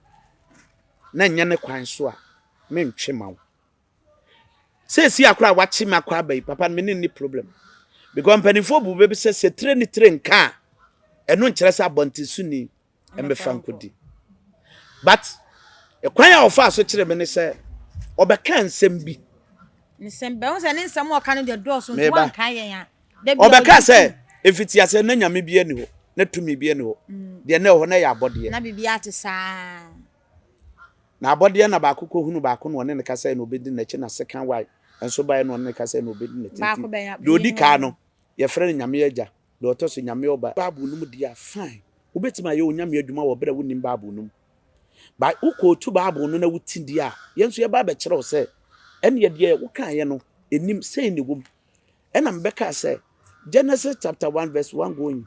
na ɛnyɛ ne kwan so a, mentwe ma wo. Seesei akora a wakye me akɔ aba yi, papa no me ne no nni problem. Because mpanimfoɔ bu bɛ bi sɛ sɛ tire ne tire nka a, ɛno nkyerɛ sɛ abɔntensoni mmɛfa nkɔdi. But ɛkwan a ɔfaa so kyerɛ me ne sɛ ɔbɛka nsɛm bi. Nsɛm bɛn sɛ ne nsɛm a ɔka no deɛ dɔɔso nti wanka yɛn a. Ɔbɛka sɛ mfitiaseɛ na nyame bi ani hɔ na tumi bi ani hɔ. Mm. Deɛ na ɛwɔ hɔ na ɛyɛ abɔdeɛ. Na biribi ate saa. Na abɔdeɛ na baako kɔhunu baako na ɔne ne kasa na ɔbɛdi n'akyi na sekan wae nso baeɛ na ɔne ne kasa na ɔbɛdi n'akyi nti deɛ ɔdi kaa no yɛfrɛ no nyame agya. Deɛ ɔtɔ so, Nyame Ɔba. Bible no mu deɛ a, fine. Wobɛtumi ayɛ Onyame adwuma wɔ berɛ a wonnim Bible no mu. But wo quote Bible no na wote deɛ a, yɛn nso yɛba abɛkyerɛ wo sɛ, ɛnneɛ deɛ wokaeɛ no, ɛnnim, sei na ɛwɔ mu. Ɛna mebɛkaa sɛ, Genesis chapter 1 verse 1 going,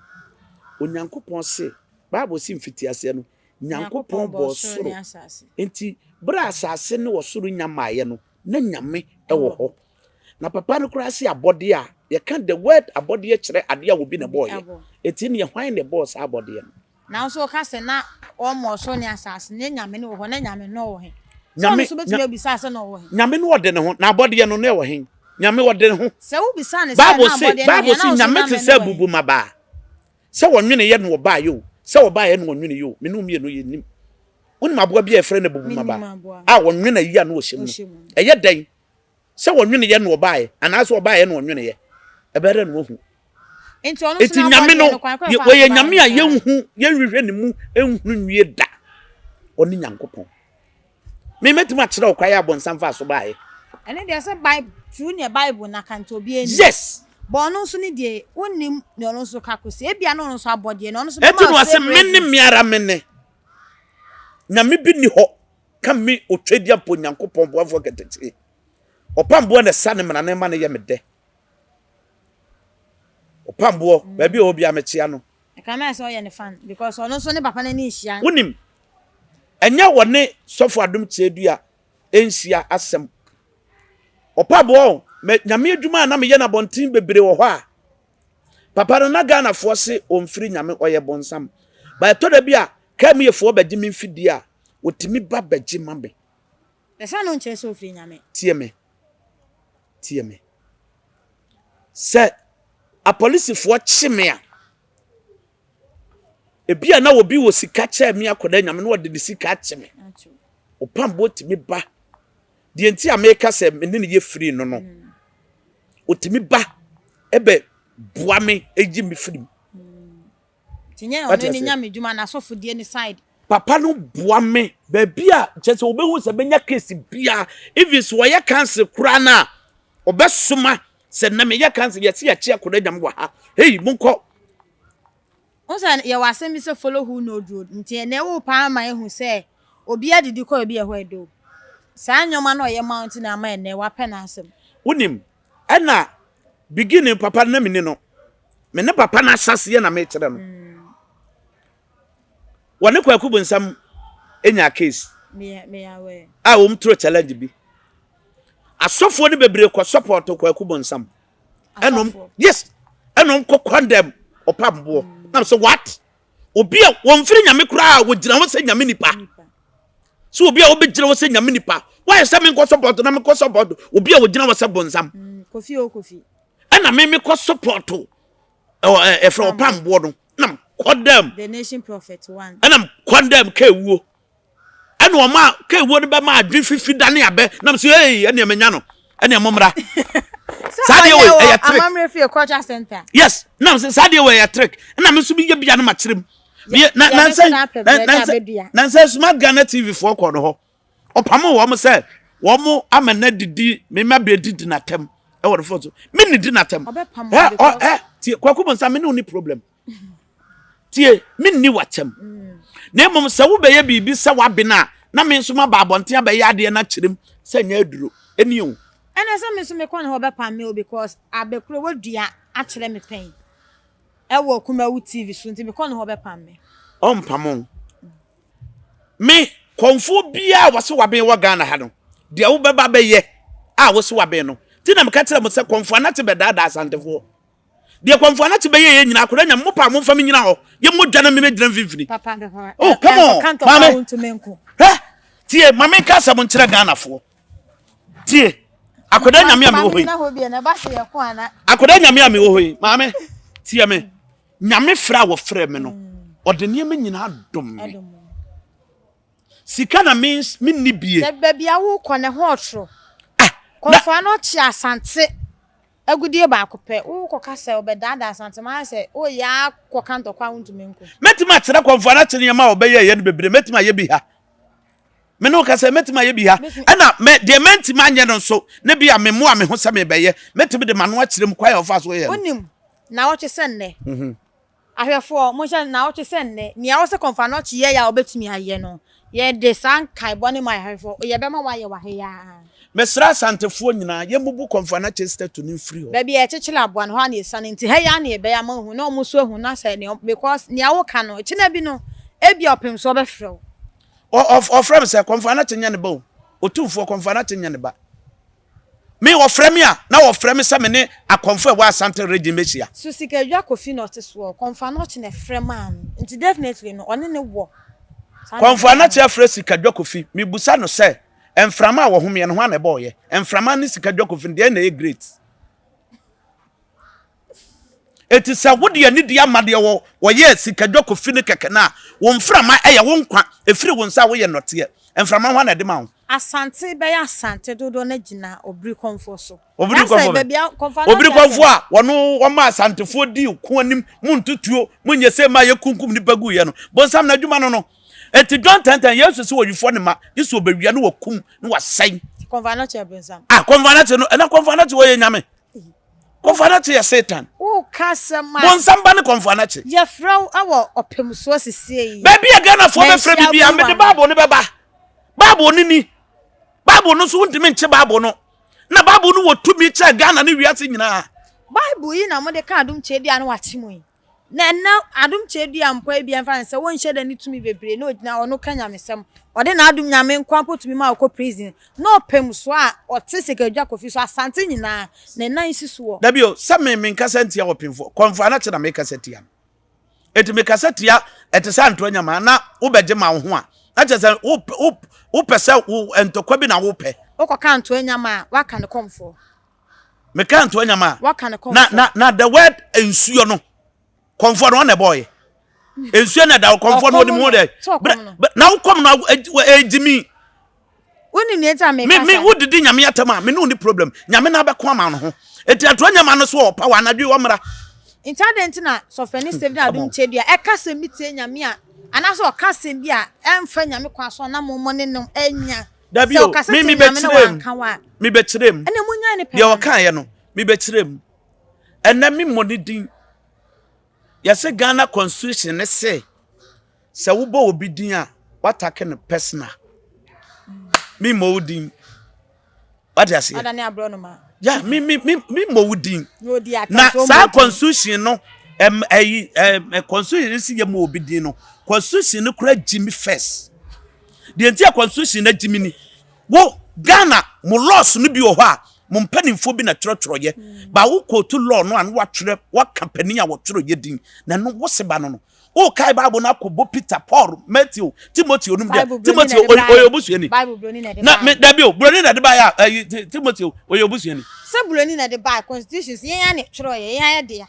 Onyankopɔn se, Bible se mfitiaseɛ no, Nyankopɔn bɔɔ soro. Enti berɛ a asase ne ɔsoro nya mmaeɛ no, na Nyame wɔ hɔ. Na papa no koraa se abɔdeɛ a, yɛka the word abɔdeɛ kyerɛ adeɛ a obi na ɛbɔɔyɛ. Enti neɛ hwan na ɛbɔɔ saa abɔdeɛ no? Nanso woka sɛ na wɔmmɔɔ ɔsoro ne asase, na Nyame no wɔ hɔ, na Nyame no wɔ he? Sɛ ɔno nso bɛtumi abisa sɛ na ɔwɔ he? Nyame no ɔde ne ho, na abɔdeɛ no na ɛwɔ he? Nyame ɔde ne ho. Sɛ wobisa no sɛ na abɔdeɛ no wɔ he a, na wo nso Nyame te sɛ abubumabaa. Sɛ wɔnweneeɛ na wɔbaeɛ o, sɛ wɔbaeɛ na wɔnweneeɛ o, me ne wo mmienu yɛnnim. Wonim aboa bi a yɛfrɛ no abubumabaa a wɔnwene ayi a na ɔhyɛ mu no? Ɛyɛ dɛn? Sɛ wɔnweneeɛ na wɔbaeɛ anaasɛ wɔbaeɛ na wɔnweneeɛ? Ɛbɛyɛ dɛn na woahu? Enti Nyame no, ɔyɛ Nyame a yɛnhu, yɛnhwehwɛ ne mu nhunu nwie da. Ɔne Nyankopɔn. Me mɛtumi akyerɛ wo kwan a bɔnsam faa so baeɛ. Ɛno deɛ sɛ Bible, true neɛ Bible no aka nti obiara nim. Yes. But ɔno nso ne deɛ wonnim deɛ ɔno nso ka kɔsi. Ebia na ɔno nso abɔ deɛ na ɔno nso bɛma Ɛnti na ɔse me ne me ara me ne. Nyame bi nni hɔ ka me Otwadiampɔ Nyankopɔn boafoɔ kɛtɛkyee. Ɔpamboɔ na ɛsa ne mmara no ma no yɛ me dɛ. Ɔpamboɔ, baabi a ɔwɔ biara mekyea no. Ɛka mɛ sɛ ɔyɛ ne fan because ɔno nso ne papa n'ani nhyia. Wonim, ɛnyɛ wɔne sɔfo Adom Kyerɛdua nhyia asɛm. Ɔpaboa o, mɛ nyame adwuma a na meyɛ no abɔnten bebree wɔ hɔ a, papa no na Ghanafoɔ se ɔmfiri nyame, ɔyɛ bonsam. But ɛtɔ da bi a, KMA-foɔ bɛgye me mfidie a, wɔtumi ba bɛgye ma me. Ɛsa no nkyerɛ sɛ ɔfiri nyame. Tie me, tie me. Sɛ apolisifoɔ kye me a, ebi a na obi wɔ sika kyɛɛ me akɔda nyame na ɔde ne sika akye me. Ɔpamboɔ tumi ba. Deɛ nti a meka sɛ me ne no yɛ firi no no, ɔtumi ba ɛbɛ boa me ɛyi me firi mu. Nti nyɛ ɔno ne nyame dwuma na asɔfodie ne side. Papa no boa me baabi a kyerɛ sɛ wɔbɛhu sɛ bɛnya case biara even sɛ wɔyɛ council koraa no a ɔbɛsoma sɛ nnɛ meyɛ council yɛse yɛkye akɔda nyame wɔ ha hei monkɔ. Wohu sɛ yɛwɔ asɛm bi sɛ follow who know road nti ɛnɛ wo paa ma yɛhu sɛ obi adidi kɔ baabi a ɛhɔ ɛdɔ o. Saa nneɛma no a ɔyɛ ma wo nti na ama ɛnɛ wapɛ n'asɛm. Wonim ɛna beginning papa no na menni no me ne papa no ahyɛseɛ na mekyerɛ no. Wɔne Kwaku Bonsam nyaa case a wɔn turo challenge bi. Asɔfoɔ no bebree kɔ support Kwaku Bonsam. Ɛna yes, ɛna wɔn kɔ condemn ɔpamboɔ. Mm. Na sɛ what? Obi a wɔn firi nyame koraa wɔgyina hɔ sɛ nyame nipa. So obi a wɔbɛgyina hɔ sɛ nyame nipa. Wɔayɛ sɛ menkɔ support na menkɔ support obi a wɔgyina hɔ sɛ bonsam. Mm, kofi o kofi. Ɛna me mekɔ support ɛfrɛ ɔpamboɔ no nam kɔdam the nation prophet one ɛnam kɔdam ka ewuo ɛna ɔma ka ewuo no bɛma adwe fifi dane abɛ nam so ee ɛna ɛmɛnya no ɛna ɛmo mmra saa deɛ wɔ ɛyɛ trick amammerɛ fie culture center yes nam sɛ saa deɛ wɔ ɛyɛ trick ɛna me nso mi yɛ bia no ma kyerɛ mu na nansa nansa nansa smart Ghana TV foɔ kɔ no hɔ. Ɔpamoo wɔn sɛ wɔn ama no adidi me mma bɛdidi n'atɛm ɛwɔ ne fon so. Me nidi n'atɛm. Ɛ ɔ ɛ tie kwaku bɔ nsa me ne wo ni problem. Tie me nni w'atɛm. Mm. Na mmom sɛ wobɛyɛ biribi sɛ wabena a na me nso maba abɔnten abɛyɛ adeɛ no akyerɛ mu sɛ nyɛ aduro. Ɛni o. Ɛna sɛ me nso mekɔ ne hɔ bɛpam me o because abɛkuro wadua akyerɛ me pɛn ɛwɔ Kumawu TV so nti mekɔ ne hɔ bɛpam me. Ɔmpam wo. Me, kɔmfoɔ biara a wɔse waben wɔ Ghana ha no, deɛ wobɛba bɛyɛ a wose waben no, Ti na meka kyerɛ mo sɛ Kɔmfo Anakye bɛdaadaa Asantefoɔ. Deɛ Kɔmfo Anakye bɛyɛ yɛ nyinaa akwadaa nya mo paa momfa me nyina hɔ. Yɛmmɔ dwa na mebɛgyina mfimfini. Oh, come on, maame. Hwɛ, tie, ma menka asɛm nkyerɛ Ghanafoɔ. Tie, akwadaa nyame a mewɔ hɔ yi. Akwadaa nyame a mewɔ hɔ yi, maame, tie me. Nyame frɛ a wɔfrɛ me no, ɔde nneɛma nyinaa dom me. Sika na me menni bie. Sɛ baabi a wokɔ no ɛhɔ ɔtoro. Ah, Kɔmfoa no kye Asante agudie baako pɛ. Wokɔka sɛ ɔbɛdaadaa Asante ma ayɛ sɛ woyɛ ara kɔka ntɔkwa a wontumi nko. Mɛtumi akyerɛ kɔmfoa no akyerɛ nneɛma a ɔbɛyɛeɛ no bebree. Mɛtumi ayɛ bi ha. Me ne wo kasa yi, mɛtumi ayɛ bi ha. Ɛna mɛ deɛ mɛntumi anyɛ no nso, ne bi a memmoa me ho sɛ mebɛyɛ. Mɛtumi de m'ano akyerɛ mu kwan a ɔfaa so yɛɛ no. Wonim, nnawɔtwe sɛ nnɛ. Ahwɛfoɔ, monhyɛ no naawɔtwe sɛ nnɛ, nea ɛwɔ sɛ Kɔmfoanɔkye yɛeɛ a ɔbɛtumi ayɛ no, yɛde saa nkaebɔ no ma ahwɛfoɔ, yɛbɛma wɔayɛ wɔ ha yi ara. Mesrɛ Asantefoɔ nyinaa, yɛmmubu Kɔmfoanɔkye statue no mfiri hɔ. Baabi a yɛkyekyere aboa no, hɔ ara na yɛsiane, nti ha yi ara na yɛbɛyɛ ama wɔahu, na wɔn nso ahu, na sɛ nea, because nea woka no, kyena bi no, ebia ɔpemsoɔ bɛfrɛ wo. Ɔ, ɔfrɛ me sɛ, Kɔmfoanɔkye nyɛ ne ba o, Otumfoɔ, Kɔmfoanɔkye nyɛ ne ba. Me wɔfrɛ me a, na wɔfrɛ me sɛ me ne akɔmfo a ɛwɔ Asante region bɛhyia. So Sikadwa Kofi na ɔte soɔ? Kɔmfo Anokye na ɛfrɛ maa no nti definitely no ɔne no wɔ saa Kɔmfo nneɛma no. Anokye afrɛ Sikadwa Kofi, mebusa no sɛ, mframa a wɔhomeɛ no hwan na ɛbɔɔyɛ? Mframa ne Sikadwa Kofi no deɛn na ɛyɛ great? Enti sɛ wode anidie ama deɛ wɔ wɔyɛɛ Sikadwa Kofi no kɛkɛ no a, wo mframa ɛyɛ wo nkwa, ɛfiri wo nsa a woyɛ nnɔteɛ. Mframa hwan na ɛde ma wo? Asante bɛyɛ Asante dodoɔ no agyina Obiri Kɔmfoɔ so. Obiri Kɔmfoɔ bɛ. Obiri Kɔmfoɔ a wɔno wɔma Asantefoɔ dii ko anim, mo ntutuo, mo nyɛ sei ma yɛkunkum nnipa guiɛ no. Bonsam n'adwuma no no. Enti John 10:10 Yesu se owifoɔ ne ma, gye sɛ ɔbɛwia ne wakum ne wasɛe. Kɔmfoɔ Anokye yɛ bonsam. Ah, Kɔmfoɔ Anokye no, ɛna Kɔmfoɔ Anokye wɔyɛ nyame. Kɔmfoɔ Anokye yɛ Satan. Woka asɛm a. Bonsam ba ne Kɔmfoɔ Anokye. Yɛfrɛ wo wɔ ɔpem soɔ sesie yi. Baabi a Ghanafoɔ bɛfrɛ me biara, mede Bible no bɛba. Bible no ni. Bible no nso wontumi nkye Bible no. Na Bible no wɔ tumi kyɛn Ghana ne wiase nyinaa. Bible yi na mode ka adom kyerɛdua no wakye mu yi. Na ɛnɛ adom kyerɛdua mpo ebia mfa no sɛ wonhyɛ da ne tumi bebree na ogyina ɔno ka nyamesɛm. Ɔde n'adom nyame nkoa mpo tumi ma ɔkɔ prison. Na ɔpem so a ɔte Sekadwa Kofi so Asante nyinaa ne nan si soɔ. Dabi o, sɛ me menkasa ntia ɔpemfoɔ, kɔmfoɔ anakye na mekasa tia no. Enti mekasa tia ɛte sɛ antoa nyamaa na wobɛgye ma wo ho a, na kyerɛ sɛ wopɛ sɛ wo ntɔkwa bi na wopɛ. Wokɔka antoa nyama a, woaka ne kɔmfoɔ. Meka antoa nyama a, woaka ne kɔmfoɔ. Na, na, na the word nsuo no, kɔmfoɔ no ɔna ɛbɔɔyɛ. Nsuo na ɛda kɔmfoɔ no onim ho dɛ. Na wo kɔm no ɛgyimi. Wonim nea nti a meka saa? Me, wodidi Nyame atɛm a, me ne wo ni problem. Nyame na abɛko ama no ho. Enti antoa nyama no so wɔ power anadwo yi ɔmmra. Nti adɛn nti na Sɔfani Stephen Adom Kyedua ɛka asɛm bi tia Nyame a, anaasɛ ɔka asɛm bi a ɛmfa Nyame kwan so a na mo mo ne no anya? Dabi Sɛ o, ɔkasa me tia Nyame na mebɛkyerɛ mu. wanka wo a, Mebɛkyerɛ mu. ɛnna monyae ne pɛ Deɛ ma no. ɔkaeɛ no, mebɛkyerɛ mu. Ɛnnɛ me mmɔ ne din. Yɛse Ghana constitution ne se, Sɛ wobɔ obi din a, woatake no personal. Me mmɔ wo din. Wate aseɛ? Ada ne aborɔnoma. Ya, me me me me mmɔ wo din. Na saa constitution no, ɛm ɛyi ɛm constitution no si yɛ mmɔ obi din no. Constitution no kura gyi me first. Deɛ nti a constitution no agyi me ni. Wo Ghana mo laws no bi wɔ hɔ a mo mpanimfoɔ bi na twerɛtwerɛyɛ. Ba wo kootu law no a no watwerɛ waka panin a wɔtwerɛyɛ din. Na no wo se ba no no. Wokae Bible no akɔbɔ Peter, Paul, Matthew, Timothy onum deɛ. Timothy ɔyɛ obusuani. Na me dabi o, buroni na ɛde baeɛ a ɛyi Timothy ɔyɛ obusuani. Sɛ buroni na ɛde baeɛ constitution yɛn ara na ɛtwerɛeɛ yɛn ara dea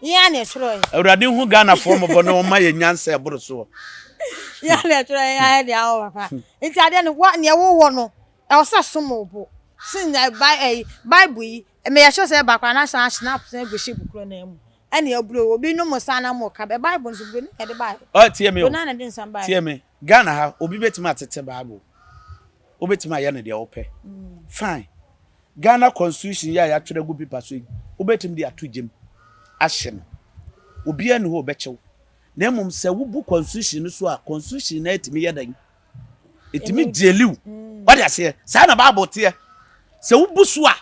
yɛn ara na ɛtwerɛeɛ. Awurade nhu Ghanafoɔ mmɔbɔ na ɔmma yɛn nyansa ɛboro soɔ. Yɛn ara na ɛtwerɛeɛ yɛn ara dea wɔ papa. Nti adeɛ no wa nea wowɔ no ɛwɔ sɛ som wo bo sen Bible yi meyɛ sure sɛ ɛba koraa na asan ahyɛ na agu ship korɔ no ara mu. Ɛne aburo obi nom nsa na mo ka bɛ bible nso broni na ɛde baeɛ. Ɔ tie me o Broni na ɛde nsa baeɛ. tie me Ghana ha obi bɛtumi atete bible wobɛtumi ayɛ no deɛ wopɛ fine Ghana constitution yi a yɛatwerɛ agu paper so yi wobɛtumi de ato gyam ahye no obiara nni hɔ ɔbɛkye wo na mmom sɛ wobu constitution no so a constitution no atumi yɛ dɛn ɛtumi gyeli wo wade aseɛ saa na bible teɛ sɛ wobu so a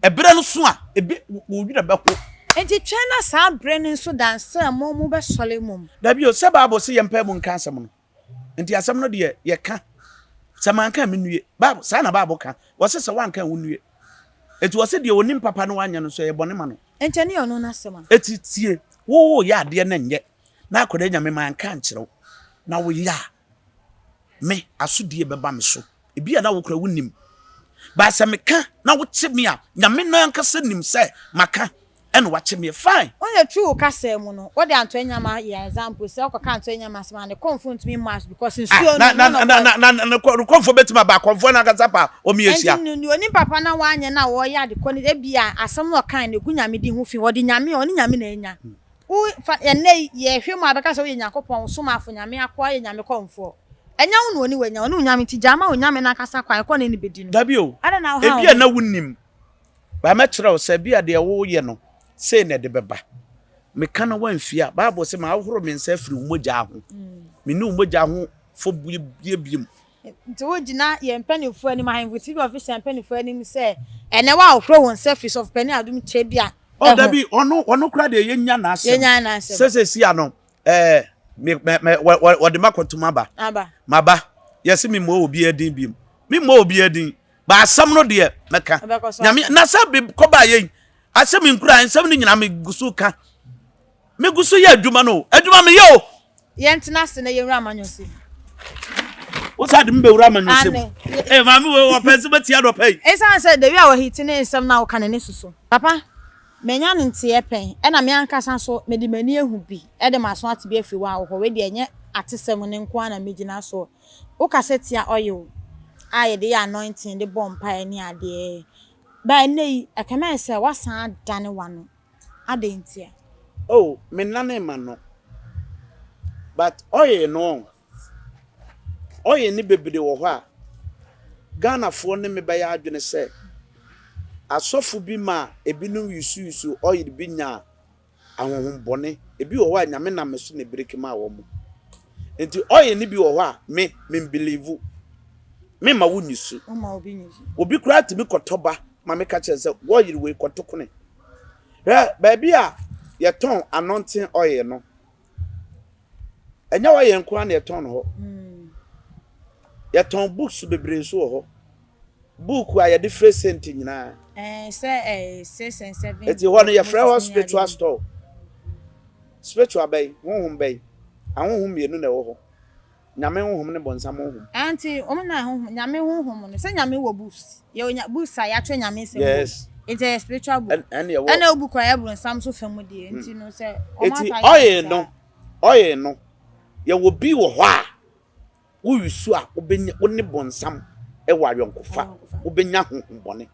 Ɛberɛ no so a, ebe, wo werɛ bɛho. Enti twɛn na saa berɛ no nso da ansa na mo mobɛsɔre mmom. Dabi o, sɛ Bible se yɛmpae mu nka asɛm no, nti asɛm no deɛ yɛka. Sɛ manka a mennue. Bible, saa na Bible ka. Wɔse sɛ woanka a wonnue. Eti wɔse deɛ onim papa na wanyɛ no nso ɛyɛ bɔne ma no. Enti ɛno yɛ ɔno n'asɛm a. Eti tie, wo woyɛ adeɛ na nyɛ na akwadaa Nyame manka ankyerɛ wo na woyɛ a, me asodie bɛba me so. Ebia na wo koraa wonnim. But sɛ meka na wokye me a, Nyame no ankasa nim sɛ maka ɛna wakye me. Fine. Wo deɛ true wo kasa mu no wode Antoa Nyama yɛ example sɛ wokɔka Antoa Nyama asɛm a ne kɔmfo ntumi mmɔ aso because Ah, nsuo na no na no na na ɔbɔe. na na ne kɔmfo bɛtumi aba akɔmfoɔ no ankasa pa a wɔn Ɛnti ahyia. no deɛ onim papa na wanyɛ no a ɔyɛ ade kɔ no ebia asɛm no ɔkae no ɛgu Nyame din ho fi ɔde Nyame ɔne Nyame na anya. Wo fa ɛnnɛ yi yɛhwɛ mu a bɛka sɛ woyɛ Nyankopɔn wo somafo Nyame akoa woyɛ Nyame kɔmfoɔ. Ɛnyɛ wo na ɔne wo anya ɔne wo Nyame nti gyaa ma Onyame no ankasa kwan kɔ ne ne bɛdi no. Dabi o, Adɛn na woha wo ebia ho? na wonnim. But mɛkyerɛ wo sɛ ebia deɛ woreyɛ no, sei na ɛde bɛba. Meka na woamfie a, Bible se mahohoro me nsa afiri wo mogya ho. Menni wo mogya ho fɔ bie biom. Nti wogyina yɛn mpanimfoɔ anim, Ahemfo TV official mpanimfoɔ anim sɛ ɛnɛ woahohoro wo nsa afiri Sɔfo Panin Adom Kyebia Oh, ho. dabi, ɔno, ɔno koraa deɛ yɛnya n'asɛm. Yɛnya n'asɛm. Sɛ sɛsi ano, ɛɛ, me, me, me, wɔ, wɔ, wɔde makɔtom aba. Aba. Maba. Yɛse memmɔ obiara din biom. Memmɔ obiara din. Ba asɛm no deɛ mɛka. Nyame na sɛ bi kɔba yɛ asɛm nkura nsɛm no nyinaa megu so ka. Megu so yɛ adwuma no. Adwuma meyɛ o. Yɛntena ase na yɛnwura amanyɔsɛm mu. Wo saa de me bɛwura amanyɔsɛm mu. Eh, maame wei wɔpɛ nso bɛtia dɔpɛ yi. Ɛsiane sɛ the way a wɔhiti ne nsɛm no a woka no ne soso. Papa, manya no nteɛ pɛn, ɛna me ankasa nso mede m'ani ahu bi de m'aso ate bi afiri wo a wo hɔ. Wei deɛ ɛnyɛ atesɛm no nko ara na megyina soɔ. Wo kasa tia oil a yɛde yɛ anointing de bɔ mpaeɛ ne adeɛ but ɛnnɛ yi ɛkame ayɛ sɛ woasan adane w'ano adɛn ntia? Oh me nane m'ano but oil no oil no bebree wɔ hɔ a Ghanafoɔ ne me bɛyɛ adwene sɛ asɔfo bi ma ebinom use use oil bi nyaa Ahonhommɔne, ebi wɔ hɔ a Nyame nam me so na ebreaki maa wɔn. Nti oil no bi wɔ hɔ a me, me mbelieve. Me mma wo nyisu. Obi koraa tumi kɔtɔ ba ma me ka kyerɛ no sɛ, oil wei kɔto kone. Hwɛ, baabi a yɛtɔn anointing oil no, Ɛnyɛ oil nko ara na yɛtɔn no hɔ. Yɛtɔn books bebree nso wɔ hɔ. Book a yɛde frɛ saint nyinaa. Ɛɛ sɛ ɛɛ six and seven. Eti hɔ no yɛfrɛ hɔ spiritual store. Spiritual bɛn? Honhom bɛn? Ahonhom mmienu na ɛwɔ hɔ. Nyame honhom ne bonsam honhom. Ɛnti wɔn na honhom Nyame honhom no sɛ Nyame wɔ books yɛwɔ nya books a yɛatwerɛ Nyame nsɛm wɔ mu. Yes. Nti ɛyɛ spiritual book. Ɛne ɛwɔ. Ɛna obu kɔ ɛyɛ bronsam nso fam deɛ nti no sɛ wɔn Eti ata yɛ oil saa. no oil no yɛwɔ bi wɔ hɔ a woresu a wobɛnya wo ne bonsam wɔ ayɔnkofa wobɛnya honhom bɔne.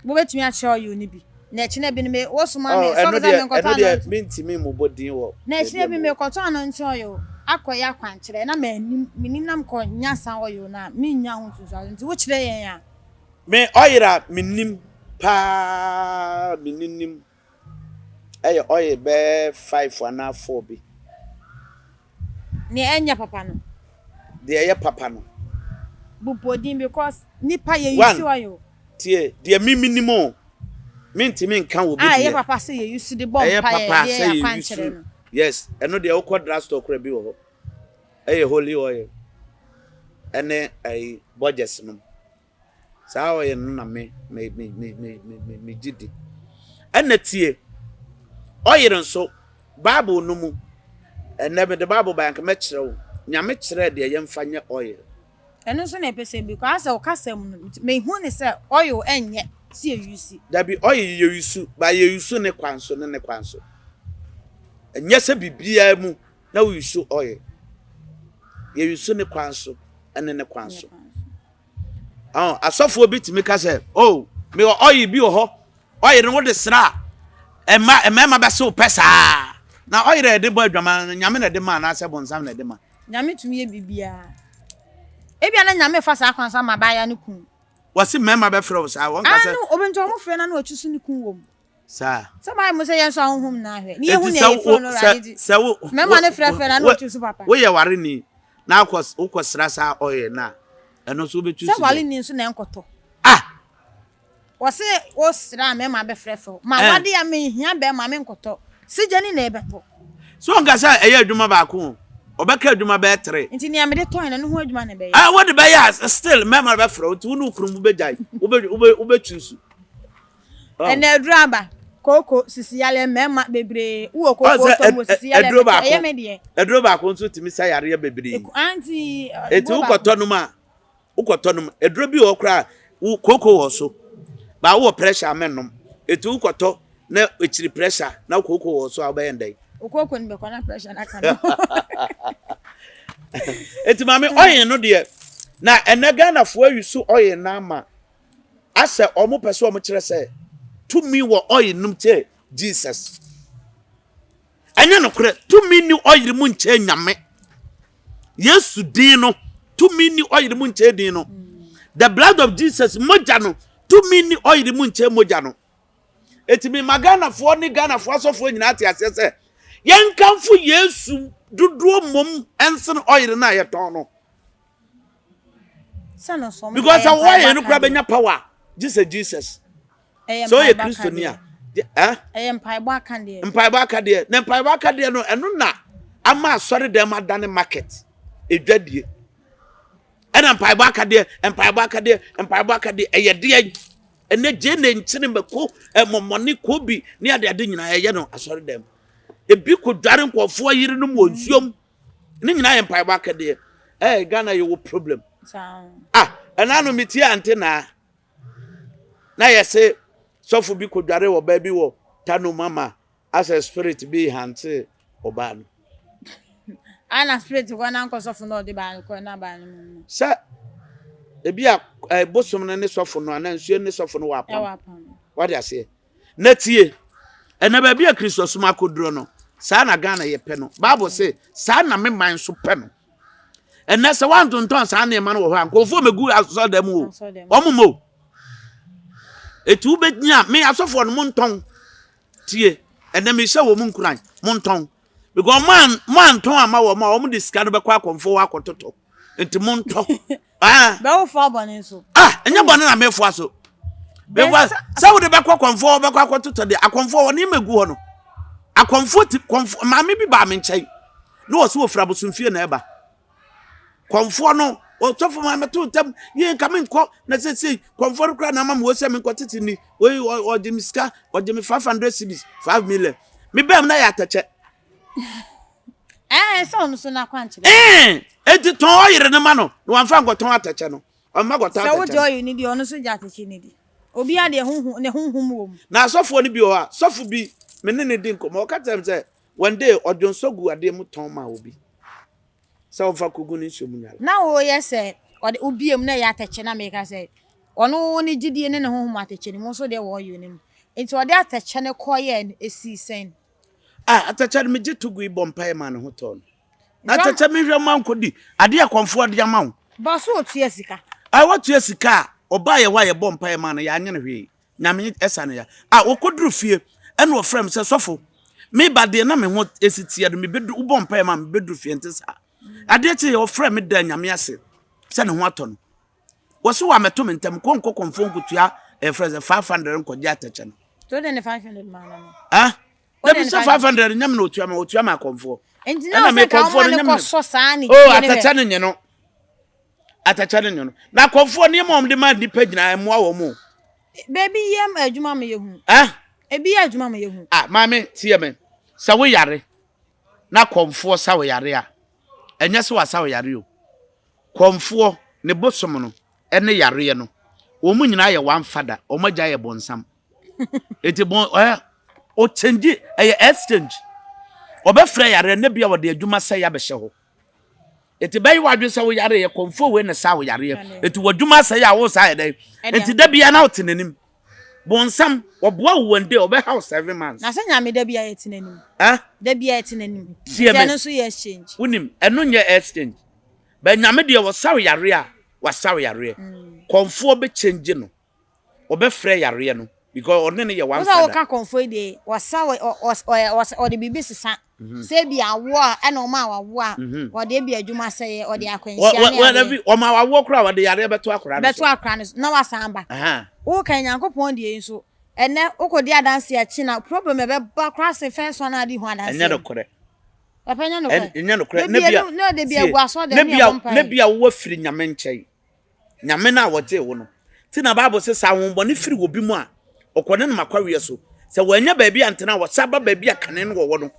Wobɛtumi akyerɛ oil no bi na ɛkyena bi no me wosoma me Oh, sɛ ɛno ɔbɛsɛ deɛ menkɔtɔ ɛno deɛ anointing mentumi mmobɔ din wɔ na baabi ɛkyena a bi mewɔ. mekɔtɔ anointing oil akɔyɛ akwankyerɛ na mannim menim na mekɔ nya saa oil no a mennya ho nsunsuanso nti wokyerɛ yɛn a. Me oil a menim paa menim ɛyɛ oil bɛyɛ five anaa four bi. Nea ɛnyɛ papa no. Deɛ ɛyɛ papa no. Bobɔ din because nipa yɛ use One, oil. tie, deɛ me menim o, mentumi nka obi A ɛyɛ deɛ. papa sɛ yɛ use de bɔ Ɛyɛ mpaeɛ papa de sɛ yɛ yɛ akwankyerɛ use, no. yes, ɛno deɛ wokɔ drugstore koraa bi wɔ hɔ. Ɛyɛ holy oil ɛne ɛyi Borges nom. Saa oil no na me me me me me me me gye di. Ɛna tie, oil nso Bible no mu, ɛnɛ mede Bible ba anka mɛkyerɛ wo. Nyame kyerɛɛ deɛ yɛmfa nyɛ oil. Ɛno nso na ɛpɛ sɛ bi kɔ asɛ wo kasa mu no mehu ne sɛ oil ɛnyɛ sɛ yɛ use. Dabi oil yɛ use ba yɛ use ne kwan so ne ne kwan so. Ɛnyɛ sɛ biribiara mu na wo use oil. Yɛ use ne kwan so ɛne ne kwan so. Ɔn, asɔfoɔ bi tumi ka sɛ, oh, mewɔ oil bi wɔ hɔ. Oil no wode sra a, ɛma mmarima bɛse wo pɛ saa. Na oil a yɛde bɔ adwaman no, Nyame na ɛde ma anaasɛ bonsam na ɛde ma? Nyame tumi yɛ biribiara. Ebia na Nyame fa saa kwan so ama abaayewa no kun. Wɔse mmarima bɛfrɛ wo saa, wɔnka sɛ. Aane, obi nti wɔn frɛ no na wɔtwi so ne kun wɔ mu. Saa. Sɛ Bible mu sɛ yɛn nso ahonhom nyinaa hwɛ. Ne yɛhu Enti nea sɛ yɛfrɛ wo no sɛ Awurade nti. sɛ wo Mmarima no frɛfrɛ no a na wo wɔtwi so papa. woyɛ wareni na wokɔ wokɔsra saa oil no a, ɛno nso wobɛtwi Sɛ so deɛ. wareni nso na ɛnkɔtɔ. Ah! Wɔse wosra a mmarima bɛfrɛfrɛ wo. Ma Eh. wade a menhia barima menkɔtɔ. Sigyani na ɛbɛtɔ. So ɔnka sɛ ɛyɛ adwuma baako o. Ɔbɛka adwuma bɛyɛ tere. Nti nea mede tɔn no, ɛno ho adwuma na ɛbɛyɛ. Ah, wode bɛyɛ a still mmarima no bɛfrɛ wo nti wo ne wo kunu mu bɛgyae. Wobɛ wobɛ wobɛ choose. Oh. Ɛnɛ aduru aba. Kooko sisi yareɛ mmarima bebree. Wowɔ kooko tɔ mu sisi yareɛ bɛtɔ. Ɛyɛ me deɛ. Aduro baako nso tumi sa yareɛ bebree. Anti. Eti wokɔtɔ nom a Wokɔtɔ nom. Aduro bi wɔ hɔ koraa a, wo kooko wɔ so. Ba wowɔ pressure a mɛnnom. Eti wokɔtɔ na ekyiri pressure na kooko wɔ so a wobɛyɛ no dɛn? Wo kooko no bɛkɔ na pressure no aka no. Eti maame oil no deɛ na ɛnɛ Ghanafoɔ ayi so oil no ama asɛ wɔn pɛ sɛ wɔn kyerɛ sɛ tumi wɔ oil no mu kyɛ Jesus. Ɛnyɛ nokorɛ, tumi nni ɔyere mu nkyɛn Nyame. Yesu din no, tumi nni ɔyere mu nkyɛn din no. The blood of Jesus, mogya no, tumi nni ɔyere mu nkyɛn mogya no. Eti mi ma Ghanafoɔ ne Ghanafoɔ asɔfoɔ nyinaa te aseɛ sɛ yɛnkamfo Yesu dodoɔ mmom ɛnsene ɔyere no a yɛtɔn no. Because sɛ wɔyere no koraa bɛnya power gye sɛ Jesus. Sɛ ɔyɛ Kristoni a, eh? Ɛyɛ mpaebɔ akadeɛ. Mpaebɔ akadeɛ. Na mpaebɔ akadeɛ no, ɛno na ama asɔre dɛm adane market, edwadie. Ɛna mpaebɔ akadeɛ, mpaebɔ akadeɛ, mpaebɔ akadeɛ, ɛyɛ deɛ. Ɛnɛ gye ne nkyene mako, ɛmɔmɔne, kobi, ne adeade nyinaa ɛyɛ no asɔre dɛm. Ebi kɔdware nkurɔfoɔ yerenom wɔ nsuom. Ne nyinaa yɛ mpaebɔ akadeɛ. Ɛɛ Ghana yɛwɔ problem. Ah, ɛna no metie ante naa. Na yɛse sɔfo bi kɔdware ɔbaa bi wɔ Tano ama asɛ spirit bi hante ɔbaa no. Ana spirit kɔ na nkɔ sɔfo na ɔde baa no kɔ na baa no mu no. Sɛ ebi a eh, bosom no ne sɔfo no anaa nsuo ne sɔfo no wɔ apam. Wade aseɛ. Na tie, ɛnɛ baabi a Kristosom akɔduro no, saa na Ghana yɛpɛ no. Bible se saa na me man nso pɛ no. Ɛnɛ sɛ woantontɔn saa nneɛma no wɔ hɔ a, nkurɔfoɔ mɛgu asɔredan mu o. Wɔn mo. Eti wobɛnya me asɔfoɔ no montɔn. Tie, ɛnɛ mehyɛ wɔn nkuran, montɔn. Because mo an mo antɔn ama wɔn a wɔn de sika no bɛkɔ akɔmfoɔ hɔ akɔtotɔ. Nti montɔ. Ah. Bɛwofoa bɔne nso. Ah, ɛnyɛ bɔne na mefoa so. Mefoa sɛ wode bɛkɔ kɔmfoɔ hɔ bɛkɔ akɔtotɔ deɛ akɔmfoɔ hɔ nneɛma gu hɔ no. Akɔmfoɔ ti kɔmfoɔ maame bi baa me nkyɛn. Na wɔsi wɔfiri abosomfie na ɛba. Kɔmfoɔ no ɔsɔfo maa mɛto ntam yie nka menkɔ na sɛsei kɔmfoɔ no koraa na ama me wɔ sɛ menkɔ tete ni wei ɔgye me sika ɔgye me 500 cedis 5 million mebɛm na yɛ atɛkyɛ Ɛɛ sɛ ɔno so n'akwankyerɛ. Ɛɛ eti tɔn ɔyere no ma no na wamfa nkɔtɔn atɛkyɛ no ɔmma kɔtɔn atɛkyɛ no. Sɛ wogye ɔyere no di ɔno nso gye atɛkyɛ no di. Obiara deɛ honhom ne honhom wɔ mu. Na asɔfoɔ no bi wɔ hɔ a sɔfo bi me ne no di nkɔmmɔ ɔka kyerɛ me sɛ one day ɔdwonsɔ gu adeɛ mu tɔn maa obi sɛ ɔmfa kɔgu ne nsuo mu nyare. Na woyɛ sɛ ɔde wobie mu na ɛyɛ atɛkyɛ na meka sɛ ɔno ne gyidie ne ne honhom atɛkyɛ no mu nso deɛ wɔ ɔyere no mu nti ɔde atɛkyɛ no kɔyɛɛ no esii sɛn. Ah, atɛkyɛ no megye to gui bɔ mpaeɛ maa ne ho tɔɔ no. Na atɛkyɛ mehwɛ ma nkɔdi adeɛ a kɔmfoɔ de ama wo. Ba so ɔtua sika. Ah, watua sika a ɔbaa yɛ hɔ a yɛbɔ mpaeɛ maa no yɛanyɛ no hwee. Nyame ɛsa no ya. Ah, wɔkɔduru fie ɛna ɔfrɛ me sɛ sɔfo meba deɛ na me ho ɛsi teɛ no mebɛdu wobɔ mpaeɛ ma mebɛduru fie nte saa. Adeɛ kye yɛ ɔfrɛ me da Nyame ase sɛ ne ho atɔ no. Wɔse wɔamɛto me ntɛm kɔ nkɔ kɔmfoɔ nkotua ɛfrɛ sɛ 500 nkɔgye atɛkyɛ no. So de ne 500 maa no no. Ah, dabi sɛ 500 nyɛ me na otua ma otua ma akɔmfoɔ. Nti na ɔsɛ ka ɔma ne kɔsɔ saa ne Oh, atɛkyɛ no nye no. Atɛkyɛ no nye no. Na akɔmfoɔ nneɛma wɔn de ma nnipa nyinaa ɛmmoa wɔn o. Baabi yɛ adwuma ma yɛhu. Ah? Ebi yɛ adwuma ma yɛhu. Ah, maame tie me. Sɛ wo yare na kɔmfoɔ sa wo yare a, ɛnyɛ sɛ wasa wo yare o. Kɔmfoɔ, ne bosom no, ne yareɛ no, wɔn nyinaa yɛ one father, wɔn agya yɛ bɔnsam. Eti bɔn ɛ ɔkyɛngye ɛyɛ exchange. Ɔbɛfrɛ yareɛ no bia wɔde adwuma sɛ yɛabɛhyɛ hɔ. Eti bɛyɛ w'adwene sɛ wo yareɛ kɔmfoɔ wei na saa wo yareɛ. Eti w'adwuma asɛe a wo saa yɛ dɛn? Eti da bia na wote n'anim. Bonsam, ɔboa wo one day, ɔbɛha wo seven months. Na sɛ Nyame da bia yɛte n'anim. Eh? Da bia yɛte n'anim. Tie me. Nti ɛno nso yɛ exchange. Wonim, ɛno nyɛ exchange. But Nyame deɛ ɔsa wo yareɛ a, wasa wo yareɛ. Kɔmfoɔ bɛ change no. Ɔbɛfrɛ yareɛ no because ɔne no yɛ one Wo sɛ father. woka kɔmfoɔ yi deɛ, wɔsa wo, ɔ, ɔ, ɔde biribi sesa. Sɛ ebi awoɔ a, ɛna ɔma wawoɔ a, ɔde ebi adwuma sɛeɛ, ɔde akwanhyia ne adeɛ. Ɔma wawoɔ koraa ɔde yareɛ bɛto akwadaa no so. Bɛto akwadaa no so na wasan aba. Woka Nyankopɔn deɛ yi nso, ɛnɛ wokɔdi adanseɛ akyi na problem ɛbɛba koraa sen first one a wodi ho adanseɛ Ɛnyɛ no. nokorɛ. Papa nyɛ nokorɛ. Ɛnyɛ nokorɛ. Ne bia, ne bia, ne bia wowɔ firi nyame nkyɛn. Nyame no a wɔgyee wo no. Ti na Bible sɛ sɛ ahombɔne firi wɔ bi mu a, ɔkɔ ne nom akwaweɛ so. Sɛ wɔanya baabi antena a, wɔsa ba baabi a kane no wɔwɔ no.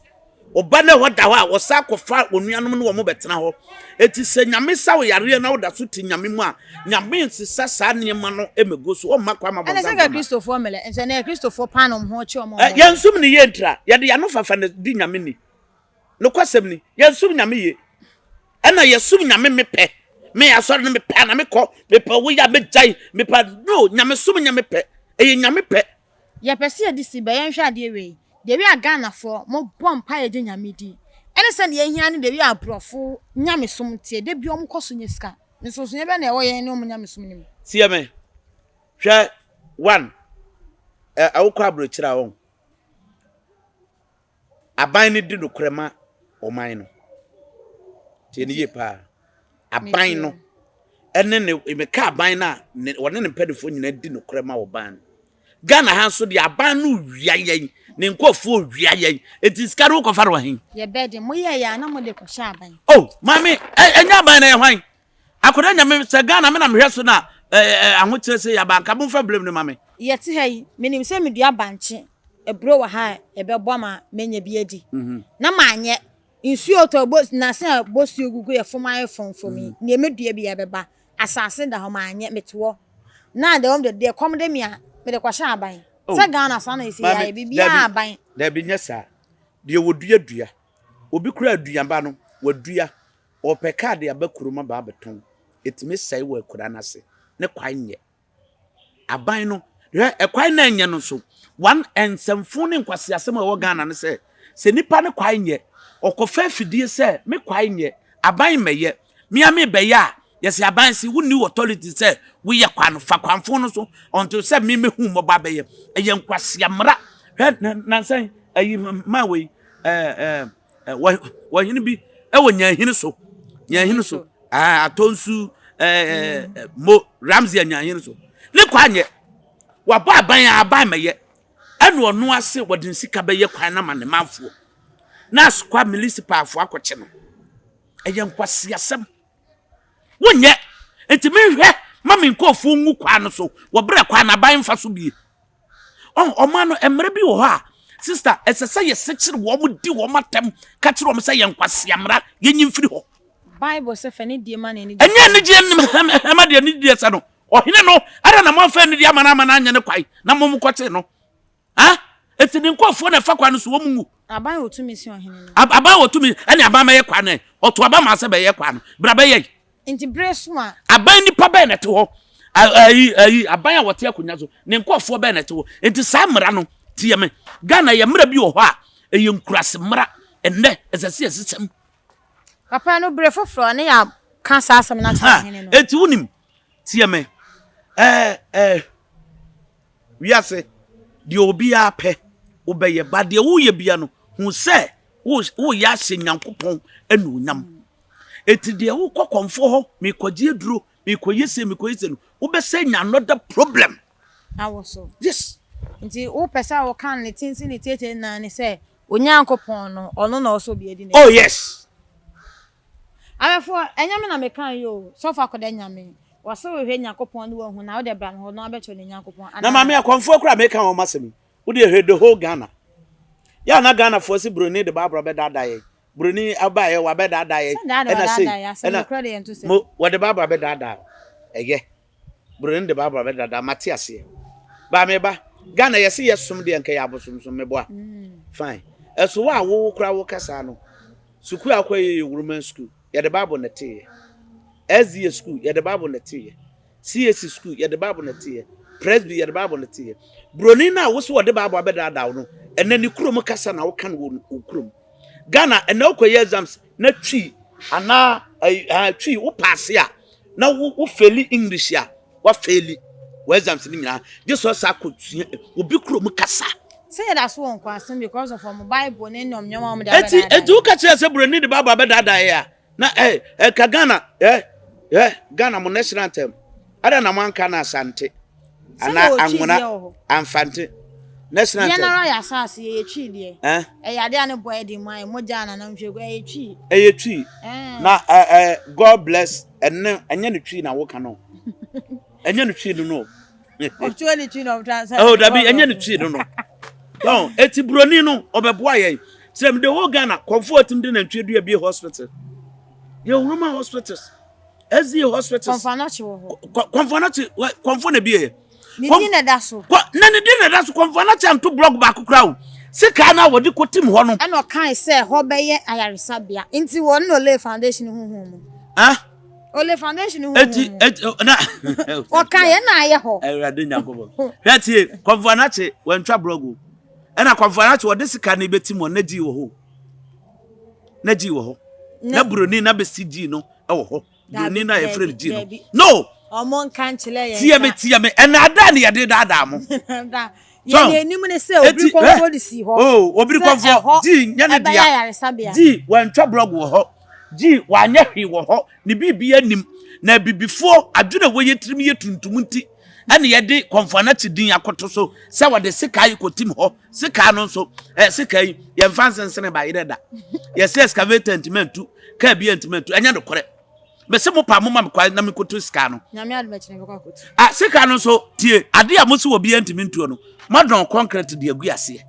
Ɔba na ɛhɔ da hɔ a, wɔsa akɔfa onuanom ne wɔn bɛtena hɔ. Eti sɛ Nyame sa wo yareɛ na woda so te Nyame mu a, Nyame nsesa saa nneɛma no mmɛgu so. Ɔmma kwan ma Ɛna bɔnsam sɛ mfa nka mma. Kristofoɔ mmerɛ, nso ɛnɛ Kristofoɔ paa na wɔn ho kye wɔn a Ɛ, wɔn. yɛnsom no yie ntra. Yɛde yɛn ano fafa na di Nyame ni. Nokwasɛm ni, yɛnsom Nyame yie. Ɛna yɛsom Nyame mepɛ. Me asɔre no mepɛ a na mekɔ. Mepɛ woyɛ a mɛgyae. Mepɛ no, Nyamesom nyɛ mepɛ. Ɛyɛ Nyame pɛ. Yɛpɛ sɛ yɛde si bɛ yɛnhwɛ adeɛ wei, the way a Ghanafoɔ mo bɔ mpaeɛ gye Nyame di, ɛne sɛdeɛ yɛhia ne the way a aborɔfo nyamesom teɛ, da biara ɔmo kɔ so nya sika, nsonsonoeɛ bɛn na ɛwɔ yɛn ne ɔmo nyamesom no mu? Tie me, hwɛ one, ɛ, wokɔ aburokyire a wɔn. Aban no di nokorɛ ma ɔman no. Tie no yie paa. Aban no ɛne ne meka aban no a ne wɔne ne mpanimfoɔ nyinaa di nokorɛ ma ɔban no. Ghana ha nso deɛ aban no wia yɛn, ne nkurɔfoɔ wia yɛn. Eti sika no wokɔfa no wɔ he? Yɛbɛ de, moyɛɛ yɛ a na mode kɔhyɛ aban. Oh, maame, ɛnyɛ aban na ɛyɛ hwan? Akwadaa nyame sɛ Ghana me na mehwɛ so na ahokyerɛ sɛ yaba nka momfa blame no ma me. Yɛte ha yi, menim sɛ medua bankye aburo wɔ ha a ɛbɛbɔ ama manya bi adi. Na manyɛ. Nsuo tɔ bo nase a bosuo gugu yɛ fam ayɛ frɔmfrɔm yi, nea mɛdua biara ɛbɛba. Asase da hɔ manyɛ, mete hɔ. Na the end of the day ɛkɔm de me a, mede kɔhyɛ aban. Sɛ Ghana saa na yɛsi yɛayɛ, biribiara aban. Dabi nyɛ saa. Deɛ wɔdua dua. Obi koraa aduaba no, wadua. Ɔpɛ kaa de aba kurom aba abɛtɔn. Ɛtumi sɛe wɔ akuraa no ase. Ne kwan nyɛ. Aban no, hwɛ ɛkwan na ɛnyɛ no nso. One nsɛmfo ne nkwaseasɛm a ɛwɔ Ghana ne sɛ, sɛ nipa ne kwan nyɛ, ɔkɔfa afidie sɛ me kwan nyɛ, aban mmɛyɛ, me ara mebɛyɛ a, yɛsɛ aban se wonni authority sɛ woyɛ kwan no, fa kwanfo no so until sɛ me mɛhu mmɔbɔ abɛyɛ. Ɛyɛ nkwasea mmara. Hwɛ nansa yi, ayi maa wei, ɛɛ ɛɛ wɔhene bi ɛwɔ Nyanhene so, Nyanhene so. Ah, Atonsu, eh, eh, Mo, Ramsey Anyanhene so. Ne kwan nyɛ. Wabɔ aban a aban mɛyɛ. Ɛna ɔno ase wɔde nsika bɛyɛ kwan na ma ne manfoɔ. Na asokwa municipalfoɔ akɔkye no. Ɛyɛ nkwaseasɛm. Wonyɛ. Nti menhwɛ ma me nkurɔfoɔ ngu kwan no so. Wɔbrɛ kwan no aban mfa so bie. Ɔn, ɔman no, mmerɛ bi wɔ hɔ a, sista, ɛsɛ sɛ yɛsekyere wɔn, di wɔn atɛm, ka kyerɛ wɔn sɛ yɛn nkwasea mmara, yɛnyi mfiri hɔ. Bible sɛ fa anidie ma nea anidie Ɛnyɛ anigyeɛ ɛma deɛ anidie sɛ no. Ɔhene no, adɛn na moamfa anidie ama no ama no anyɛ ne kwan, na mo mokɔkyee no? Ha? Enti ne nkurɔfoɔ na ɛfa kwan no so, wɔn nwu. Aban wɔ tumi sen ɔhene no. Aban wɔ tumi, ɛne aban bɛyɛ kwan no ɛ. Ɔto aba maa sɛ bɛyɛ kwan no. Bra bɛyɛ. Nti bere so a. Aban nipa bɛn na ɛte hɔ? Ayi ayi aban a wɔte akonnwa so ne nkurɔfoɔ bɛn na ɛte hɔ? Nti saa mmara no tie me. Ghana yɛ mmara bi wɔ hɔ a ɛyɛ nkurase mmara. Ɛnnɛ ɛsɛ sɛ yɛsesa mu. Papa no bere foforɔ ne yɛ ka saa asɛm no akyerɛ ɔhene no. Enti wonim tie me. Ɛɛ ɛɛ wiase deɛ obiara pɛ wobɛyɛ ba deɛ woyɛ bia no hu sɛ woyɛ ahyɛ Nyankopɔn anuonyam. Eti deɛ wokɔ kɔmfoɔ hɔ, mekɔgye aduro, mekɔyɛ sei, mekɔyɛ sei no, wobɛsɛ nya another problem. Awɔ so. Yes. Nti wopɛ sɛ woka no ne tenten ne tietie nyinaa ne sɛ Onyankopɔn no, ɔno na ɔsɛ obi adi n'akyi. Oh yes. Awɛfoɔ, ɛnyɛ me na meka yi o, sɔfo akɔda Nyame. Wɔse wohwɛ Nyankopɔn ne wahu na wode bra ne hɔ na wabɛkyerɛ ne Nyankopɔn anaa? Na maame akɔmfoɔ koraa meka wɔn asɛm yi, wodeɛ hwɛ the whole Ghana. Yɛ a na Ghanafoɔ se broni de Bible bɛdaadaa yɛn. Buroni abaeɛ wabɛdaadaa yɛn ɛna sei ɛna mo wɔde baabura bɛdaadaa ɛyɛ buroni de baabura bɛdaadaa mate aseɛ baa me ba Ghana yɛse yɛ som deɛ nka yɛ abosomsom meboa mm. fine ɛso wo a wowo koraa wo kasa no sukuu akɔ yɛ yɛ Roman school yɛde bible na ɛteeɛ SDA school yɛde bible na ɛteeɛ CAC school yɛde bible na ɛteeɛ Presby yɛde bible na ɛteeɛ buroni no a wo so wɔde bible abɛdaadaa wo no ɛnɛ ne kurom kasa na woka no wɔ wo kurom Ghana ɛnɛ wokɔyɛ exams na twi anaa ɛɛ twi wo paase a na wo wo feli English a wa feli wɔ exams no nyinaa gye sɛ ɔsa akɔsua obi kurom kasa. Sɛ yɛda so wɔ nkoasom because of ɔmo bible ne nneɛma nneɛma ɔmo de Eti abɛdaadaa eti woka kyerɛ sɛ buroni de bible abɛdaadaa yɛ a na ɛ ɛka Ghana ɛ ɛ Ghana mo national anthem ada na mo anka na Asante anaa Anwona Amfante. National Yɛn anthem. ara yɛ asase yɛyɛ twi deɛ. Eh? Ɛyɛ adeɛ a ne bɔ yɛ den mu ayɛ mogya a nanam hwɛ gu ɛyɛ twi. Ɛyɛ twi. Eh. Na eh, eh, God bless ɛne ɛnyɛ ne twi na woka no. Ɛnyɛ ne twi no no. Ɔtuo ne twi na ɔtra nsa. Oh, dabi ɛnyɛ ne twi no no. Tɔn eti buroni no ɔbɛboa yɛn. Sɛ the whole Ghana kɔnfo atim de nantwie dua bie hospital. Yɛ Roman hospitals. SDA hospitals. Kɔnfo anɔkye wɔ hɔ. Kɔnfo anɔkye kɔnfo na bie yɛ. Ne din na ɛda so. Kɔ na ne din na ɛda so kɔnfo anɔkye anto blɔk baako koraa o. Sika na wɔde kɔtim hɔ no. Ɛna ɔkae sɛ hɔ bɛyɛ ayaresabea. Nti wɔn na Olay Foundation huhu mu. Ah? Olay Foundation huhu Eti mu. eti na. Ɔka yɛn na ayɛ hɔ. Awurade Nyankopɔn. Hwɛ tie kɔnfo anɔkye wɔntwa blɔk o. Ɛna kɔnfo anɔkye wɔde sika no bɛtim hɔ na gyi wɔ hɔ. Na gyi wɔ hɔ. Na buroni na bɛsi gyi no wɔ hɔ. Buroni no a yɛfrɛ no gyi no. No. Ɔmo nka nkyerɛ yɛn. Tie me tie me ɛna ada ne yɛde daadaa mo. Yɛn anim ne sɛ obiri kɔnfoɔ de si hɔ. Oh, obiri kɔnfoɔ gyi nyɛ ne dea. Gyi wantwa blɔg wɔ hɔ. Gyi wanyɛ hwee wɔ hɔ. Ne biribi anim. Na abibifoɔ adwene a wɔyɛ tirim yɛ tuntum nti ɛna yɛde kɔnfoɔ anakyi din akoto so sɛ wɔde sika yi kɔtim hɔ. Sika no nso ɛ sika yi yɛmfa nsensene ba yerɛ da. Yɛsɛ excavator ntumi antu, kaa bi ntumi antu. Ɛnyɛ nokorɛ. Mese mo pa mo ma me kwan na menkɔtu sika no. Nyame adom akyi na mɛkɔ akɔtu. Ah, sika no nso tie, ade a mo se obiara ntumi ntuo no, moadɔn concrete de agu aseɛ.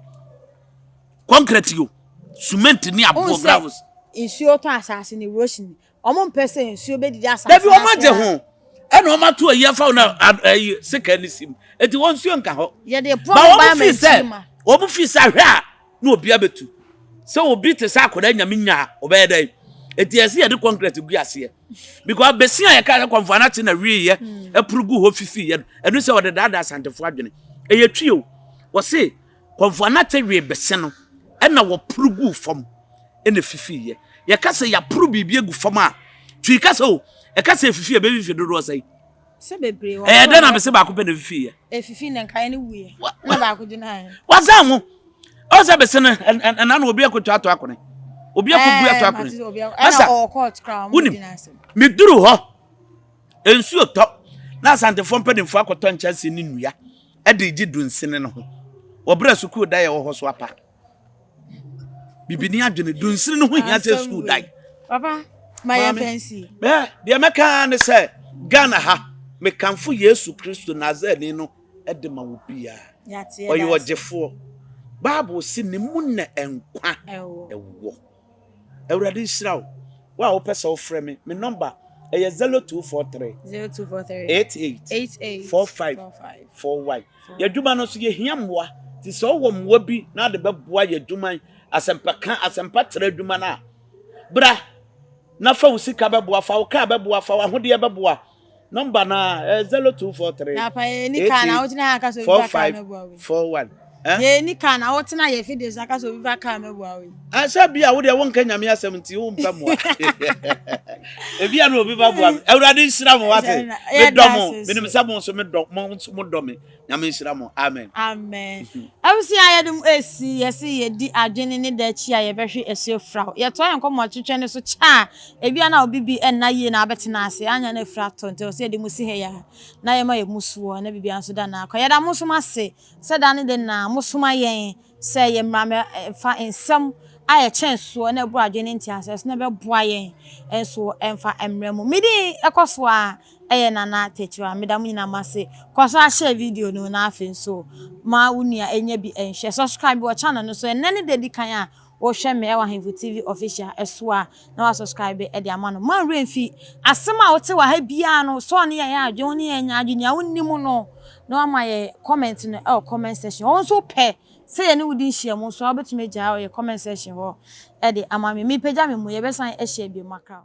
Concrete yo, cement ne aboɔ gravels. Nsuo tɔ asase no erosion Wɔn mpɛ sɛ nsuo bɛdidi asase Dabi wɔn agye ho ɛna wɔn ato ayi afa wɔn ayi sika ne sim eti wɔn nsuo nka hɔ. Yɛde pɔn ba ma nkyiri ma. Wɔn fi sɛ ahwɛ a na obi abɛtu sɛ obi te sɛ akwadaa nyame nya a ɔbɛyɛ dɛ eti yɛsi yɛde concrete gu aseɛ because besi a yɛka sɛ kɔnfɔ anakye na wie yɛ ɛpuru gu hɔ fifi yɛ no ɛnu sɛ wɔde daadaa asantefoɔ adwene ɛyɛ twi o wɔse Kɔmfo Anatɛ wee bese no ɛna wɔporo guu fam ɛna efifiiɛ. Yɛka sɛ yɛaporo biribi agu fam a, Twi kasa o, ɛka sɛ efifi a ɛbɛfifi dodoɔ sɛn? Sɛ bebree wɔ Ɛyɛ dɛn na bese baako pɛ na efifiiɛ? Efifi na nkaeɛ no wuiɛ na baako gyinaeɛ. Wasan ho. Ɔwɔ sɛ bese no ɛna na obi akɔtwa ato akone. Obi akɔbu ato akone. Ɛna ɔwɔ court koraa wɔn Wonim, gyina asɛm. meduru hɔ, nsuo tɔ na Asantefoɔ mpanimfoɔ akɔtɔ nkyɛnse ne nnua. de regye dunsini no ho wɔ berɛ a sukuu dan a ɛwɔ hɔ so apa. Bibini adwene dunsini no ho hia sɛ sukuu dan. Papa, ma yɛn fɛnsi. Bɛɛ deɛ mɛka ne sɛ Ghana ha mekamfo Yesu Kristo Nasareni no de ma wo biara. Ɔyɛ ɔgyefoɔ. Bible se ne mu na nkwa ɛwɔ. Awurade nhyira wo. Wo a wopɛ sɛ wofrɛ me, me nɔmba ɛyɛ 0243 88 45 41. Yɛn adwuma no nso yɛhia mmoa. Nti sɛ wowɔ mmoa bi na ade bɛboa yɛn adwuma yi, asɛmpaka, asɛmpa trɛ adwuma no a, bra na fa wo sika bɛboa, fa wo kaa bɛboa, fa w'ahodeɛ bɛboa. Nɔmba no a ɛyɛ 0243 88 45 41. Yɛ ni kaa na wotena yɛ fidie so aka sɛ obi fa kaa mɛboa wo yi. Sɛ bi a wo deɛ wonka nyame asɛm nti wompɛ mmoa. Ebi a na obi ba boa me. Awurade nhyira mo wate. Medɔ mo. Menim sɛ mo nso medɔ mo nso modɔ me. Nyame nhyira mo. Amen. Amen. Abusua yɛde mo esi yɛse yɛdi adwene ne da akyi a yɛbɛhwe asuo fraw. Yɛtoa yɛn nkɔmmɔ twetwe no so kyɛ a ebi a na obi bi nna yie na abɛtena ase anya na afiri atɔ nti ɛwɔ sɛ yɛde mo si ha yi a na yɛma yɛn mu soɔ na biribiara nso da n'akwan. Yɛda mo nso mo ase Sɛ da ne da nyinaa mosoma yɛn sɛ yɛmmra mmɛfa nsɛm a ɛkyɛn soɔ na ɛboro adwene ne nteaseɛ so na ɛbɛboa yɛn nso mfa mmrɛ mo. Me din ɛkɔ so ara yɛ Nana Takyiwaa. Meda mo nyinaa mo ase. Kɔ so ara share video no na afei nso ma wo nua nya bi nhwɛ. Subscribe wɔ channel no so. Ɛnnɛ ne da edi kan a Wohwɛ me ɛwɔ Ahemfo TV official ɛso a na wa subscribe ɛde ama no. Mma werɛ mfi asɛm a wote wɔ ha biara no sɛ ɔne yɛn yɛ adwene wo ne yɛn nyɛ adwene nea wonim no na wama yɛ comment no ɛwɔ comment section. Wɔn nso pɛ sɛ yɛne wo di nhyiamu nso a wobɛtumi agyaa wɔ yɛ comment section hɔ ɛde ama me. Mepagya me mu yɛbɛsan ahyia bio makra.